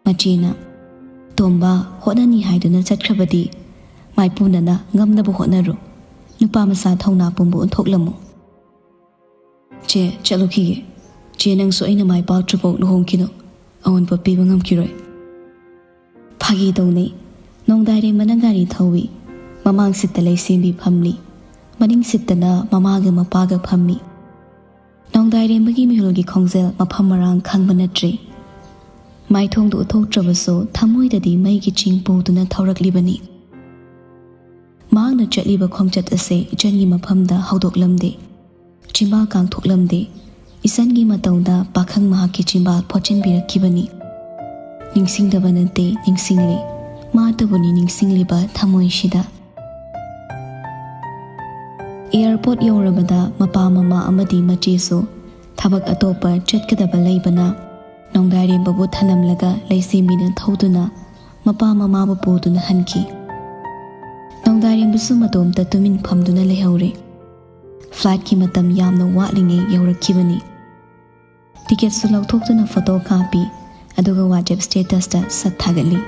ꯃꯆꯦꯅ, "ꯇꯣꯝꯕ, ꯍꯣꯠꯅꯅꯤ ꯍꯥꯏꯗꯨꯅ ꯆꯠꯈ꯭ꯔꯕꯗꯤ ꯃꯥꯏꯄꯨꯅꯅ ꯉꯝꯅꯕ ꯍꯣꯠꯅꯔꯨ꯫ ꯅꯨꯄꯥ ꯃꯆꯥ ꯊꯧꯅꯥ ꯄꯨꯝꯕ ꯑꯣꯟꯊꯣꯛꯂꯝꯃꯨ"꯫ "ꯆꯦ, ꯆꯠꯂꯨꯈꯤꯒꯦ꯫ ꯆꯦ, ꯅꯪꯁꯨ ꯑꯩꯅ ꯃꯥꯏ ꯄꯥꯛꯇ꯭ꯔꯤꯐꯥꯎ ꯂꯨꯍꯣꯡꯈꯤꯅꯨ"꯫ ꯑꯑꯣꯟꯄꯣꯠ ꯄꯤꯕ ꯉꯝꯈꯤꯔꯣꯏ꯫ ꯐꯥꯒꯤ ꯇꯧꯅꯩ꯫ ꯅꯣꯡꯗꯥꯏꯔꯦꯝꯕꯅ ꯒꯥꯔꯤ ꯊꯧꯏ꯫ ꯃꯃꯥꯡ ꯁꯤꯠꯇ ꯂꯩꯁꯦꯝꯕꯤ ꯐꯝꯂꯤ꯫ ꯃꯅꯤꯡ ꯁꯤꯠꯇꯅ ꯃꯃꯥꯒ ꯃꯄꯥꯒ ꯐꯝꯃꯤ꯫ ꯅꯣꯡꯗꯥꯏꯔꯦꯝꯕꯒꯤ ꯃꯤꯍꯨꯜꯒꯤ ꯈꯣꯡꯖꯦꯜ ꯃꯐꯝ ꯃꯔꯥꯡ ꯈꯪꯕ ꯅꯠꯇ꯭ꯔꯤ꯫ ꯃꯥꯏꯊꯣꯡꯗ ꯎꯠꯊꯣꯛꯇ꯭ꯔꯕꯁꯨ ꯊꯃꯣꯏꯗꯗꯤ ꯃꯩꯒꯤ ꯆꯤꯡ ꯄꯨꯗꯨꯅ ꯊꯧꯔꯛꯂꯤꯕꯅꯤ꯫ ꯃꯍꯥꯛꯅ ꯆꯠꯂꯤꯕ ꯈꯣꯡꯆꯠ ꯑꯁꯦ ꯏꯆꯟꯒꯤ ꯃꯐꯝꯗ ꯍꯧꯗꯣꯛꯂꯝꯗꯦ꯫ ꯆꯤꯝꯕꯥꯜ ꯀꯥꯡꯊꯣꯛꯂꯝꯗꯦ꯫ ꯏꯆꯟꯒꯤ ꯃꯇꯧꯗ ꯄꯥꯈꯪ ꯃꯍꯥꯛꯀꯤ ꯆꯤꯝꯕꯥꯜ ꯐꯣꯠꯆꯤꯟꯕꯤꯔꯛꯈꯤꯕꯅꯤ꯫ ꯅꯤꯡꯁꯤꯡꯗꯕ ꯅꯠꯇꯦ, ꯅꯤꯡꯁꯤꯡꯂꯤ꯫ ꯃꯥꯇꯕꯨꯅꯤ ꯅꯤꯡꯁꯤꯡꯂꯤꯕ ꯊꯃꯣꯏꯁꯤꯗ꯫ ꯑꯦꯌꯥꯔꯄꯣꯔꯠ ꯌꯧꯔꯕꯗ ꯃꯄꯥ ꯃꯃꯥ ꯑꯃꯗꯤ ꯃꯆꯦꯁꯨ ꯊꯕꯛ ꯑꯇꯣꯞꯄ ꯆꯠꯀꯗꯕ ꯂꯩꯕꯅ ꯅꯣꯡꯗꯥꯏꯔꯦꯝꯕꯕꯨ ꯊꯅꯝꯂꯒ ꯂꯩꯁꯦꯝꯕꯤꯅ ꯊꯧꯗꯨꯅ ꯃꯄꯥ ꯃꯃꯥꯕꯨ ꯄꯨꯗꯨꯅ ꯍꯟꯈꯤ꯫ ꯅꯣꯡꯗꯥꯏꯔꯦꯝꯕꯁꯨ ꯃꯇꯣꯝꯇ ꯇꯨꯃꯤꯟ ꯐꯝꯗꯨꯅ ꯂꯩꯍꯧꯔꯦ꯫ ꯐ꯭ꯂꯥꯏꯠꯀꯤ ꯃꯇꯝ ꯌꯥꯝꯅ ꯋꯥꯠꯂꯤꯉꯩ ꯌꯧꯔꯛꯈꯤꯕꯅꯤ꯫ ꯇꯤꯀꯦꯠꯁꯨ ꯂꯧꯊꯣꯛꯇꯨꯅ ꯐꯣꯇꯣ ꯀꯥꯞꯄꯤ, ꯑꯗꯨꯒ WhatsApp statusꯇ ꯁꯛ ꯊꯥꯒꯠꯂꯤ꯫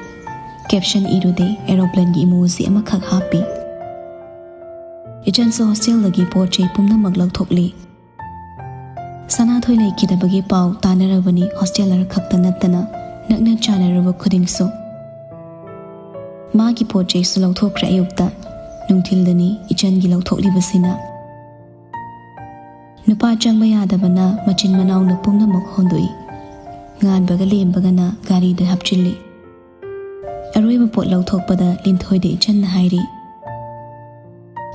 ꯀꯦꯞꯁꯟ ꯏꯔꯨꯗꯦ, ꯑꯦꯔꯣꯄ꯭ꯂꯦꯟꯒꯤ ꯏꯃꯣꯖꯤ ꯑꯃꯈꯛ ꯍꯥꯞꯄꯤ꯫ ꯏꯆꯟꯁꯨ ꯍꯣꯁꯇꯦꯜꯗꯒꯤ ꯄꯣꯠ ꯆꯩ ꯄꯨꯝꯅꯃꯛ ꯂꯧꯊꯣꯛꯂꯤ꯫ ꯁꯅꯥꯊꯣꯏ ꯂꯩꯈꯤꯗꯕꯒꯤ ꯄꯥꯎ ꯇꯥꯅꯔꯕꯅꯤ ꯍꯣꯁꯇꯦꯂꯔ ꯈꯛꯇ ꯅꯠꯇꯅ ꯅꯛꯅ ꯆꯥꯟꯅꯔꯕ ꯈꯨꯗꯤꯡꯁꯨ꯫ ꯃꯥꯒꯤ ꯄꯣꯠ ꯆꯩꯁꯨ ꯂꯧꯊꯣꯛꯈ꯭ꯔꯦ ꯑꯌꯨꯛꯇ꯫ ꯅꯨꯡꯊꯤꯜꯗꯅꯤ ꯏꯆꯟꯒꯤ ꯂꯧꯊꯣꯛꯂꯤꯕꯁꯤꯅ꯫ ꯅꯨꯄꯥ ꯆꯪꯕ ꯌꯥꯗꯕꯅ ꯃꯆꯤꯟ ꯃꯅꯥꯎꯅ ꯄꯨꯝꯅꯃꯛ ꯍꯣꯟꯗꯣꯛꯏ꯫ ꯉꯥꯟꯕꯒ ꯂꯦꯝꯕꯒꯅ ꯒꯥꯔꯤꯗ ꯍꯥꯞꯆꯤꯜꯂꯤ꯫ ꯑꯔꯣꯏꯕ ꯄꯣꯠ ꯂꯧꯊꯣꯛꯄꯗ ꯂꯤꯟꯊꯣꯏꯗ ꯏꯆꯟꯅ ꯍꯥꯏꯔꯤ,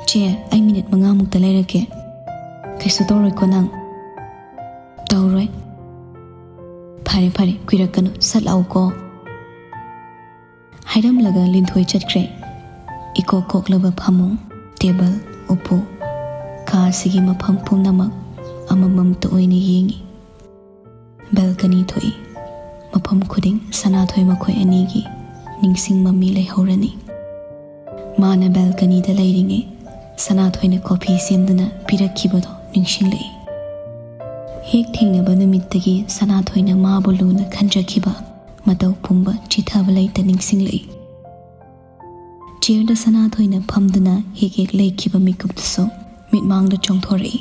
"ꯆꯦ, ꯑꯩ ꯃꯤꯅꯤꯠ ꯃꯉꯥꯃꯨꯛꯇ ꯂꯩꯔꯛꯀꯦ꯫ ꯀꯩꯁꯨ ꯇꯧꯔꯣꯏꯀꯣ ꯅꯪ?" "ꯇꯧꯔꯣꯏ꯫" "ꯐꯔꯦ ꯐꯔꯦ, ꯀꯨꯏꯔꯛꯀꯅꯨ, ꯁꯠ ꯂꯥꯛꯎꯀꯣ꯫" ꯍꯥꯏꯔꯝꯂꯒ ꯂꯤꯟꯊꯣꯏ ꯆꯠꯈ꯭ꯔꯦ꯫ ꯏꯀꯣꯛ ꯀꯣꯛꯂꯕ ꯐꯃꯨꯡ, ꯇꯦꯕꯜ, ꯎꯄꯨ, ꯀꯥ ꯑꯁꯤꯒꯤ ꯃꯐꯝ ꯄꯨꯝꯅꯃꯛ ꯑꯃꯃꯝꯇ ꯑꯣꯏꯅ ꯌꯦꯡꯉꯤ꯫ ꯕꯦꯜꯀꯅꯤ ꯊꯣꯛꯏ꯫ ꯃꯐꯝ ꯈꯨꯗꯤꯡ ꯁꯅꯥꯊꯣꯏ ꯃꯈꯣꯏ ꯑꯅꯤꯒꯤ ꯅꯤꯡꯁꯤꯡ ꯃꯃꯤ ꯂꯩꯍꯧꯔꯅꯤ꯫ ꯃꯥꯅ ꯕꯦꯜꯀꯅꯤꯗ ꯂꯩꯔꯤꯉꯩ ꯁꯅꯥꯊꯣꯏꯅ ꯀꯣꯐꯤ ꯁꯦꯝꯗꯨꯅ ꯄꯤꯔꯛꯈꯤꯕꯗꯣ ꯅꯤꯡꯁꯤꯡꯂꯛꯏ꯫ ꯍꯦꯛ ꯊꯦꯡꯅꯕ ꯅꯨꯃꯤꯠꯇꯒꯤ ꯁꯅꯥꯊꯣꯏꯅ ꯃꯥꯕꯨ ꯂꯨꯅ ꯈꯟꯖꯈꯤꯕ ꯃꯇꯧ ꯄꯨꯝꯕ ꯆꯤꯊꯕ ꯂꯩꯇ ꯅꯤꯡꯁꯤꯡꯂꯛꯏ꯫ ꯆꯤꯌꯔꯗ ꯁꯅꯥꯊꯣꯏꯅ ꯐꯝꯗꯨꯅ ꯍꯦꯛ ꯍꯦꯛ ꯂꯩꯈꯤꯕ ꯃꯤꯀꯨꯞꯇꯨꯁꯨ ꯃꯤꯠꯃꯥꯡꯗ ꯆꯣꯡꯊꯣꯔꯛꯏ꯫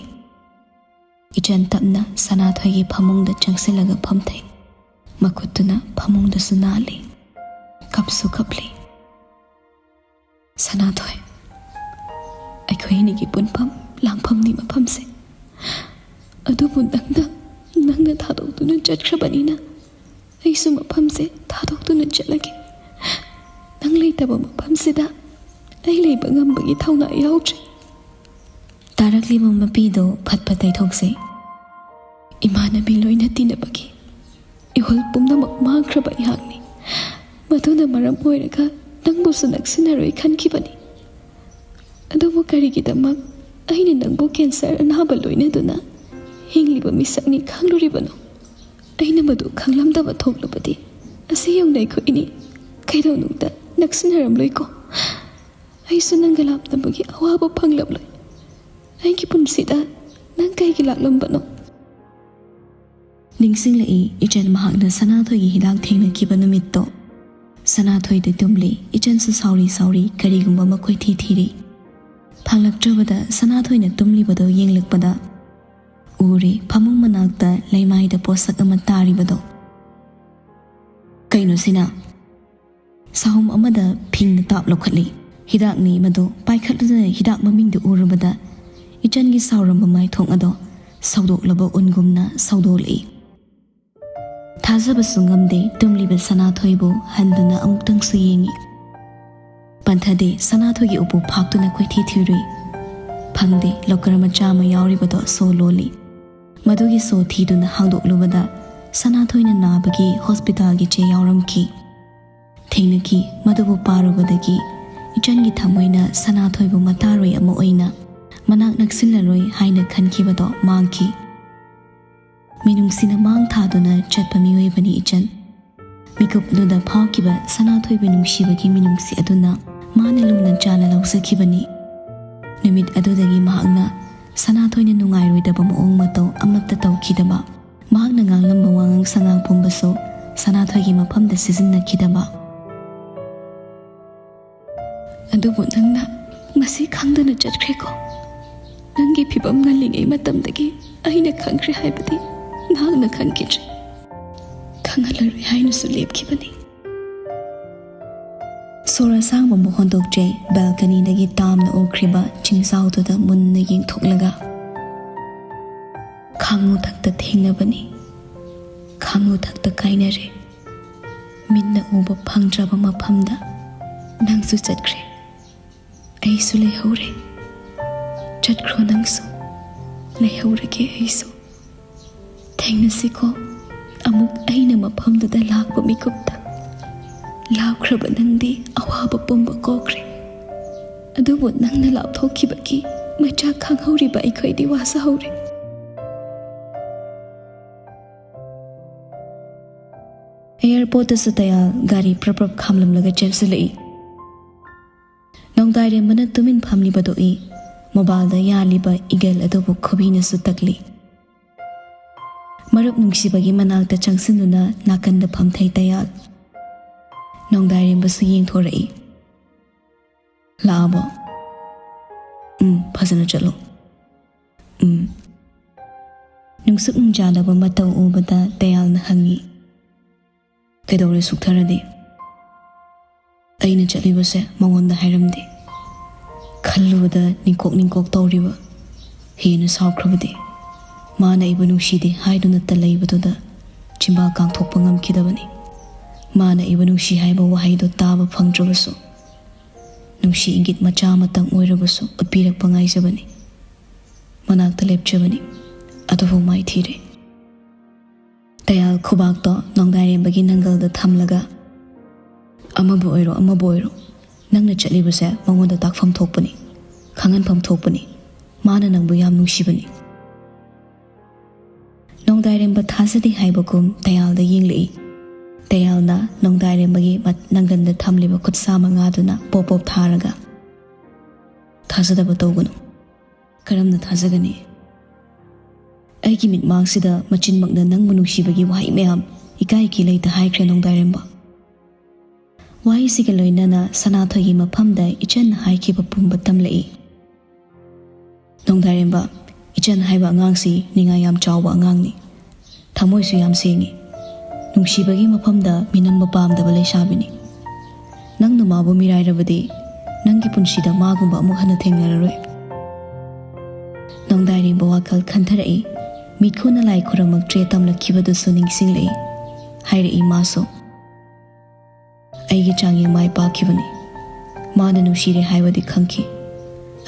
ꯏꯆꯟ ꯇꯞꯅ ꯁꯅꯥꯊꯣꯏꯒꯤ ꯐꯃꯨꯡꯗ ꯆꯪꯁꯤꯜꯂꯒ ꯐꯝꯊꯩ꯫ ꯃꯈꯨꯠꯇꯨꯅ ꯐꯃꯨꯡꯗꯁꯨ ꯅꯥꯜꯂꯤ, ꯀꯞꯁꯨ ꯀꯞꯂꯤ꯫ "ꯁꯅꯥꯊꯣꯏ, ꯑꯩꯈꯣꯏ ꯑꯅꯤꯒꯤ ꯄꯨꯟꯐꯝ ꯂꯥꯡꯐꯝꯅꯤ ꯃꯐꯝꯁꯦ꯫ ꯑꯗꯨꯕꯨ ꯅꯪꯅ, ꯅꯪꯅ ꯊꯥꯗꯣꯛꯇꯨꯅ ꯆꯠꯈ꯭ꯔꯕꯅꯤꯅ ꯑꯩꯁꯨ ꯃꯐꯝꯁꯦ ꯊꯥꯗꯣꯛꯇꯨꯅ ꯆꯠꯂꯒꯦ꯫ ꯅꯪ ꯂꯩꯇꯕ ꯃꯐꯝꯁꯤꯗ ꯑꯩ ꯂꯩꯕ ꯉꯝꯕꯒꯤ ꯊꯧꯅꯥ ꯌꯥꯎꯗ꯭ꯔꯦ꯫" ꯇꯥꯔꯛꯂꯤꯕ ꯃꯄꯤꯗꯣ ꯐꯠ ꯐꯠ ꯇꯩꯊꯣꯛꯆꯩ꯫ "ꯏꯃꯥꯟꯅꯕꯤ ꯂꯣꯏꯅ ꯇꯤꯟꯅꯕꯒꯤ ꯏꯍꯨꯜ ꯄꯨꯝꯅꯃꯛ ꯃꯥꯡꯈ꯭ꯔꯕ ꯑꯩꯍꯥꯛꯅꯤ꯫ ꯃꯗꯨꯅ ꯃꯔꯝ ꯑꯣꯏꯔꯒ ꯅꯪꯕꯨꯁꯨ ꯅꯛꯁꯤꯟꯅꯔꯣꯏ ꯈꯟꯈꯤꯕꯅꯤ꯫ ꯑꯗꯨꯕꯨ ꯀꯔꯤꯒꯤꯗꯃꯛ ꯑꯩꯅ ꯅꯪꯕꯨ ꯀꯦꯟꯁꯔ ꯑꯅꯥꯕ ꯂꯣꯏꯅꯗꯨꯅ ꯍꯤꯡꯂꯤꯕ ꯃꯤꯁꯛꯅꯤ ꯈꯪꯂꯨꯔꯤꯕꯅꯣ? ꯑꯩꯅ ꯃꯗꯨ ꯈꯪꯂꯝꯗꯕ ꯊꯣꯛꯂꯕꯗꯤ ꯑꯁꯤ ꯌꯧꯅ ꯑꯩꯈꯣꯏ ꯑꯅꯤ ꯀꯩꯗꯧꯅꯨꯡꯗ ꯅꯛꯁꯤꯟꯅꯔꯝꯂꯣꯏꯀꯣ꯫ ꯑꯩꯁꯨ ꯅꯪꯒ ꯂꯥꯞꯅꯕꯒꯤ ꯑꯋꯥꯕ ꯐꯪꯂꯝꯂꯣꯏ꯫ ꯑꯩꯒꯤ ꯄꯨꯟꯁꯤꯗ ꯅꯪ ꯀꯩꯒꯤ ꯂꯥꯛꯂꯝꯕꯅꯣ?" ꯅꯤꯡꯁꯤꯡꯂꯛꯏ ꯏꯆꯟ ꯃꯍꯥꯛꯅ ꯁꯅꯥꯊꯣꯏꯒꯤ ꯍꯤꯗꯥꯛ ꯊꯦꯡꯅꯈꯤꯕ ꯅꯨꯃꯤꯠꯇꯣ꯫ ꯁꯅꯥꯊꯣꯏꯗꯤ ꯇꯨꯝꯂꯤ, ꯏꯆꯟꯁꯨ ꯁꯥꯎꯔꯤ ꯁꯥꯎꯔꯤ ꯀꯔꯤꯒꯨꯝꯕ ꯑꯃ ꯀꯣꯏꯊꯤ ꯊꯤꯔꯤ꯫ ꯐꯪꯂꯛꯇ꯭ꯔꯕꯗ ꯁꯅꯥꯊꯣꯏꯅ ꯇꯨꯝꯂꯤꯕꯗꯨ ꯌꯦꯡꯂꯛꯄꯗ ꯎꯔꯦ ꯐꯃꯨꯡ ꯃꯅꯥꯛꯇ ꯂꯩꯃꯥꯏꯗ ꯄꯣꯠꯁꯛ ꯑꯃ ꯇꯥꯔꯤꯕꯗꯣ꯫ "ꯀꯩꯅꯣ ꯁꯤꯅ?" ꯁꯥꯍꯨꯝ ꯑꯃꯗ ꯐꯤꯡꯅ ꯇꯥꯞ ꯂꯧꯈꯠꯂꯤ꯫ ꯍꯤꯗꯥꯛꯅꯤ ꯃꯗꯨ꯫ ꯄꯥꯏꯈꯠꯂꯨꯗꯨꯅ ꯍꯤꯗꯥꯛ ꯃꯃꯤꯡꯗꯨ ꯎꯔꯨꯕꯗ ꯏꯆꯟꯒꯤ ꯁꯥꯎꯔꯝꯕ ꯃꯥꯏꯊꯣꯡ ꯑꯗꯣ ꯁꯧꯗꯣꯛꯂꯕ ꯎꯟꯒꯨꯝꯅ ꯁꯧꯗꯣꯛꯂꯛꯏ꯫ ꯊꯥꯖꯕꯁꯨ ꯉꯝꯗꯦ ꯇꯨꯝꯂꯤꯕ ꯁꯅꯥꯊꯣꯏꯕꯨ ꯍꯟꯗꯨꯅ ꯑꯃꯨꯛꯇꯪꯁꯨ ꯌꯦꯡꯉꯤ꯫ ꯄꯟꯊꯗꯦ ꯁꯅꯥꯊꯣꯏꯒꯤ ꯎꯄꯨ ꯐꯥꯛꯇꯨꯅ ꯀꯣꯏꯊꯤ ꯊꯤꯔꯨꯏ꯫ ꯐꯪꯗꯦ ꯂꯣꯀꯔ ꯃꯆꯥ ꯑꯃ ꯌꯥꯎꯔꯤꯕꯗꯣ ꯁꯣ ꯂꯣꯜꯂꯤ꯫ ꯃꯗꯨꯒꯤ ꯁꯣ ꯊꯤꯗꯨꯅ ꯍꯥꯡꯗꯣꯛꯂꯨꯕꯗ ꯁꯅꯥꯊꯣꯏꯅ ꯅꯥꯕꯒꯤ ꯍꯣꯁꯄꯤꯇꯥꯜꯒꯤ ꯆꯦ ꯌꯥꯎꯔꯝꯈꯤ꯫ ꯊꯦꯡꯅꯈꯤ꯫ ꯃꯗꯨꯕꯨ ꯄꯥꯔꯨꯕꯗꯒꯤ ꯏꯆꯟꯒꯤ ꯊꯃꯣꯏꯅ ꯁꯅꯥꯊꯣꯏꯕꯨ ꯃꯇꯥꯔꯣꯏ ꯑꯃ ꯑꯣꯏꯅ ꯃꯅꯥꯛ ꯅꯛꯁꯤꯜꯂꯔꯣꯏ ꯍꯥꯏꯅ ꯈꯟꯈꯤꯕꯗꯣ ꯃꯥꯡꯈꯤ꯫ ꯃꯤꯅꯨꯡꯁꯤꯅ ꯃꯥꯡ ꯊꯥꯗꯨꯅ ꯆꯠꯄ ꯃꯤꯑꯣꯏꯕꯅꯤ ꯏꯆꯟ꯫ ꯃꯤꯀꯨꯞ ꯑꯗꯨꯗ ꯐꯥꯎꯈꯤꯕ ꯁꯅꯥꯊꯣꯏꯕꯨ ꯅꯨꯡꯁꯤꯕꯒꯤ ꯃꯤꯅꯨꯡꯁꯤ ꯑꯗꯨꯅ ꯃꯥꯅ ꯂꯨꯝꯅ ꯆꯥꯅ ꯂꯧꯖꯈꯤꯕꯅꯤ꯫ ꯅꯨꯃꯤꯠ ꯑꯗꯨꯗꯒꯤ ꯃꯍꯥꯛꯅ ꯁꯅꯥꯊꯣꯏꯅ ꯅꯨꯡꯉꯥꯏꯔꯣꯏꯗꯕ ꯃꯑꯣꯡ ꯃꯇꯧ ꯑꯃꯠꯇ ꯇꯧꯈꯤꯗꯕ, ꯃꯍꯥꯛꯅ ꯉꯥꯡꯂꯝꯕ ꯋꯥꯉꯥꯡ ꯁꯉꯥꯡ ꯄꯨꯝꯕꯁꯨ ꯁꯅꯥꯊꯣꯏꯒꯤ ꯃꯐꯝꯗ ꯁꯤꯖꯤꯟꯅꯈꯤꯗꯕ꯫ "ꯑꯗꯨꯕꯨ ꯅꯪꯅ ꯃꯁꯤ ꯈꯪꯗꯅ ꯆꯠꯈ꯭ꯔꯦꯀꯣ꯫ ꯅꯪꯒꯤ ꯐꯤꯕꯝ ꯉꯜꯂꯤꯉꯩ ꯃꯇꯝꯗꯒꯤ ꯑꯩꯅ ꯈꯪꯈ꯭ꯔꯦ ꯍꯥꯏꯕꯗꯤ ꯅꯍꯥꯛꯅ ꯈꯪꯈꯤꯗ꯭ꯔꯦ꯫ ꯍꯜꯂꯔꯣꯏ ꯍꯥꯏꯅꯁꯨ ꯂꯦꯞꯈꯤꯕꯅꯤ꯫ ꯁꯣꯔ ꯑꯁꯥꯡꯕ ꯑꯃ ꯍꯣꯟꯗꯣꯛꯆꯩ꯫ ꯕꯦꯜꯀꯅꯤꯗꯒꯤ ꯇꯥꯝꯅ ꯎꯈ꯭ꯔꯤꯕ ꯆꯤꯡꯖꯥꯎꯗꯨꯗ ꯃꯨꯟꯅ ꯌꯦꯡꯊꯣꯛꯂꯒ, "ꯈꯥꯡꯉꯨ ꯊꯛꯇ ꯊꯦꯡꯅꯕꯅꯤ, ꯈꯥꯡꯉꯨ ꯊꯛꯇ ꯀꯥꯏꯅꯔꯦ꯫ ꯃꯤꯠꯅ ꯎꯕ ꯐꯪꯗ꯭ꯔꯕ ꯃꯐꯝꯗ ꯅꯪꯁꯨ ꯆꯠꯈ꯭ꯔꯦ, ꯑꯩꯁꯨ ꯂꯩꯍꯧꯔꯦ꯫ ꯆꯠꯈ꯭ꯔꯣ ꯅꯪꯁꯨ, ꯂꯩꯍꯧꯔꯒꯦ ꯑꯩꯁꯨ꯫ ꯊꯦꯡꯅꯁꯤꯀꯣ ꯑꯃꯨꯛ ꯑꯩꯅ ꯃꯐꯝꯗꯨꯗ ꯂꯥꯛꯄ ꯃꯤꯀꯨꯞꯇ꯫ ꯂꯥꯞꯈ꯭ꯔꯕ ꯅꯪꯗꯤ ꯑꯋꯥꯕ ꯄꯨꯝꯕ ꯀꯣꯛꯈ꯭ꯔꯦ, ꯑꯗꯨꯕꯨ ꯅꯪꯅ ꯂꯥꯞꯊꯣꯛꯈꯤꯕꯒꯤ ꯃꯩꯆꯥꯛ ꯈꯥꯡꯍꯧꯔꯤꯕ ꯑꯩꯈꯣꯏꯗꯤ ꯋꯥꯖꯍꯧꯔꯦ"꯫ ꯑꯦꯌꯥꯔꯄꯣꯔꯠꯇꯁꯨ ꯇꯌꯥꯜ ꯒꯥꯔꯤ ꯄ꯭ꯔꯞ ꯄ꯭ꯔꯞ ꯈꯥꯝꯂꯝꯂꯒ ꯆꯦꯟꯁꯤꯜꯂꯛꯏ꯫ ꯅꯣꯡꯗꯥꯏꯔꯦꯝꯕꯅ ꯇꯨꯃꯤꯟ ꯐꯝꯂꯤꯕꯗꯨ ꯎꯏ꯫ ꯃꯣꯕꯥꯏꯜꯗ ꯌꯥꯜꯂꯤꯕ ꯏꯒꯜ ꯑꯗꯨꯕꯨ ꯈꯨꯕꯤꯅꯁꯨ ꯇꯛꯂꯤ꯫ ꯃꯔꯨꯞ ꯅꯨꯡꯁꯤꯕꯒꯤ ꯃꯅꯥꯛꯇ ꯆꯪꯁꯤꯟꯗꯨꯅ ꯅꯥꯀꯟꯗ ꯐꯝꯊꯩ ꯇꯌꯥꯜ꯫ ꯅꯣꯡꯗꯥꯏꯔꯦꯝꯕꯁꯨ ꯌꯦꯡꯊꯣꯔꯛꯏ꯫ "ꯂꯥꯛꯑꯕꯣ? ꯎꯝ, ꯐꯖꯅ ꯆꯠꯂꯣ꯫ ꯎꯝ"꯫ ꯅꯨꯡꯁꯨꯛ ꯅꯨꯡꯖꯥꯗꯕ ꯃꯇꯧ ꯎꯕꯗ ꯇꯌꯥꯜꯅ ꯍꯪꯉꯤ, "ꯀꯩꯗꯧꯔꯦ ꯁꯨꯛꯊꯔꯗꯤ?" "ꯑꯩꯅ ꯆꯠꯂꯤꯕꯁꯦ ꯃꯉꯣꯟꯗ ꯍꯥꯏꯔꯝꯗꯦ꯫ ꯈꯜꯂꯨꯕꯗ ꯅꯤꯡꯀꯣꯛ ꯅꯤꯡꯀꯣꯛ ꯇꯧꯔꯤꯕ꯫ ꯍꯦꯟꯅ ꯁꯥꯎꯈ꯭ꯔꯕꯗꯤ꯫ ꯃꯥꯅ ꯑꯩꯕꯨ ꯅꯨꯡꯁꯤꯗꯦ ꯍꯥꯏꯗꯨꯅꯇ ꯂꯩꯕꯗꯨꯗ ꯆꯤꯝꯕꯥꯜ ꯀꯥꯡꯊꯣꯛꯄ ꯉꯝꯈꯤꯗꯕꯅꯤ꯫ ꯃꯥꯅ ꯑꯩꯕꯨ ꯅꯨꯡꯁꯤ ꯍꯥꯏꯕ ꯋꯥꯍꯩꯗꯣ ꯇꯥꯕ ꯐꯪꯗ꯭ꯔꯕꯁꯨ, ꯅꯨꯡꯁꯤ ꯏꯪꯒꯤꯠ ꯃꯆꯥ ꯑꯃꯇꯪ ꯑꯣꯏꯔꯕꯁꯨ ꯎꯠꯄꯤꯔꯛꯄ ꯉꯥꯏꯖꯕꯅꯤ"꯫ ꯃꯅꯥꯛꯇ ꯂꯦꯞꯆꯕꯅꯤ꯫ ꯑꯗꯨꯕꯨ ꯃꯥꯏꯊꯤꯔꯦ꯫ ꯇꯌꯥꯜ ꯈꯨꯕꯥꯛꯇꯣ ꯅꯣꯡꯗꯥꯏꯔꯦꯝꯕꯒꯤ ꯅꯪꯒꯜꯗ ꯊꯝꯂꯒ, "ꯑꯃꯕꯨ ꯑꯣꯏꯔꯣ, ꯑꯃꯕꯨ ꯑꯣꯏꯔꯣ, ꯅꯪꯅ ꯆꯠꯂꯤꯕꯁꯦ ꯃꯉꯣꯟꯗ ꯇꯥꯛꯐꯝ ꯊꯣꯛꯄꯅꯤ, ꯈꯪꯍꯟꯐꯝ ꯊꯣꯛꯄꯅꯤ꯫ ꯃꯥꯅ ꯅꯪꯕꯨ ꯌꯥꯝ ꯅꯨꯡꯁꯤꯕꯅꯤ"꯫ ꯅꯣꯡꯗꯥꯏꯔꯦꯝꯕ ꯊꯥꯖꯗꯦ ꯍꯥꯏꯕꯒꯨꯝ ꯇꯌꯥꯜꯗ ꯌꯦꯡꯂꯛꯏ꯫ ꯇꯌꯥꯜꯅ ꯅꯣꯡꯗꯥꯏꯔꯦꯝꯕꯒꯤ ꯃꯠ-, ꯅꯪꯒꯟꯗ ꯊꯝꯂꯤꯕ ꯈꯨꯠꯁꯥ ꯃꯉꯥꯗꯨꯅ ꯄꯣꯞ ꯄꯣꯞ ꯊꯥꯔꯒ, "ꯊꯥꯖꯗꯕ ꯇꯧꯒꯅꯨ꯫ ꯀꯔꯝꯅ ꯊꯥꯖꯒꯅꯤ? ꯑꯩꯒꯤ ꯃꯤꯠꯃꯥꯡꯁꯤꯗ ꯃꯆꯤꯟꯃꯛꯅ ꯅꯪꯕꯨ ꯅꯨꯡꯁꯤꯕꯒꯤ ꯋꯥꯍꯩ ꯃꯌꯥꯝ ꯏꯀꯥꯏ ꯏꯀꯤ ꯂꯩꯇ ꯍꯥꯏꯈ꯭ꯔꯦ ꯅꯣꯡꯗꯥꯏꯔꯦꯝꯕ"꯫ ꯋꯥꯍꯩꯁꯤꯒ ꯂꯣꯏꯅꯅ ꯁꯅꯥꯊꯣꯏꯒꯤ ꯃꯐꯝꯗ ꯏꯆꯟꯅ ꯍꯥꯏꯈꯤꯕ ꯄꯨꯝꯕ ꯇꯝꯂꯛꯏ꯫ "ꯅꯣꯡꯗꯥꯏꯔꯦꯝꯕ, ꯏꯆꯟ ꯍꯥꯏꯕ ꯑꯉꯥꯡꯁꯤ ꯅꯤꯡꯉꯥꯏ ꯌꯥꯝ ꯆꯥꯎꯕ ꯑꯉꯥꯡꯅꯤ꯫ ꯊꯃꯣꯏꯁꯨ ꯌꯥꯝ ꯁꯦꯡꯉꯤ꯫ ꯅꯨꯡꯁꯤꯕꯒꯤ ꯃꯐꯝꯗ ꯃꯤꯅꯝꯕ ꯄꯥꯝꯗꯕ ꯂꯩꯁꯥꯕꯤꯅꯤ꯫ ꯅꯪꯅ ꯃꯥꯕꯨ ꯃꯤꯔꯥꯏꯔꯕꯗꯤ ꯅꯪꯒꯤ ꯄꯨꯟꯁꯤꯗ ꯃꯥꯒꯨꯝꯕ ꯑꯃꯨꯛ ꯍꯟꯅ ꯊꯦꯡꯅꯔꯔꯣꯏ꯫ ꯅꯣꯡꯗꯥꯏꯔꯦꯝꯕ ꯋꯥꯈꯜ ꯈꯟꯊꯔꯛꯏ꯫ ꯃꯤꯠꯈꯨꯅ ꯂꯥꯏ ꯈꯨꯔꯝꯃꯛꯇ꯭ꯔꯦ ꯇꯝꯂꯛꯈꯤꯕꯗꯨꯁꯨ ꯅꯤꯡꯁꯤꯡꯂꯛꯏ꯫ ꯍꯥꯏꯔꯛꯏ ꯃꯥꯁꯨ꯫ ꯑꯩꯒꯤ ꯆꯥꯡꯌꯦꯡ ꯃꯥꯏ ꯄꯥꯛꯈꯤꯕꯅꯤ꯫ ꯃꯥꯅ ꯅꯨꯡꯁꯤꯔꯦ ꯍꯥꯏꯕꯗꯤ ꯈꯪꯈꯤ꯫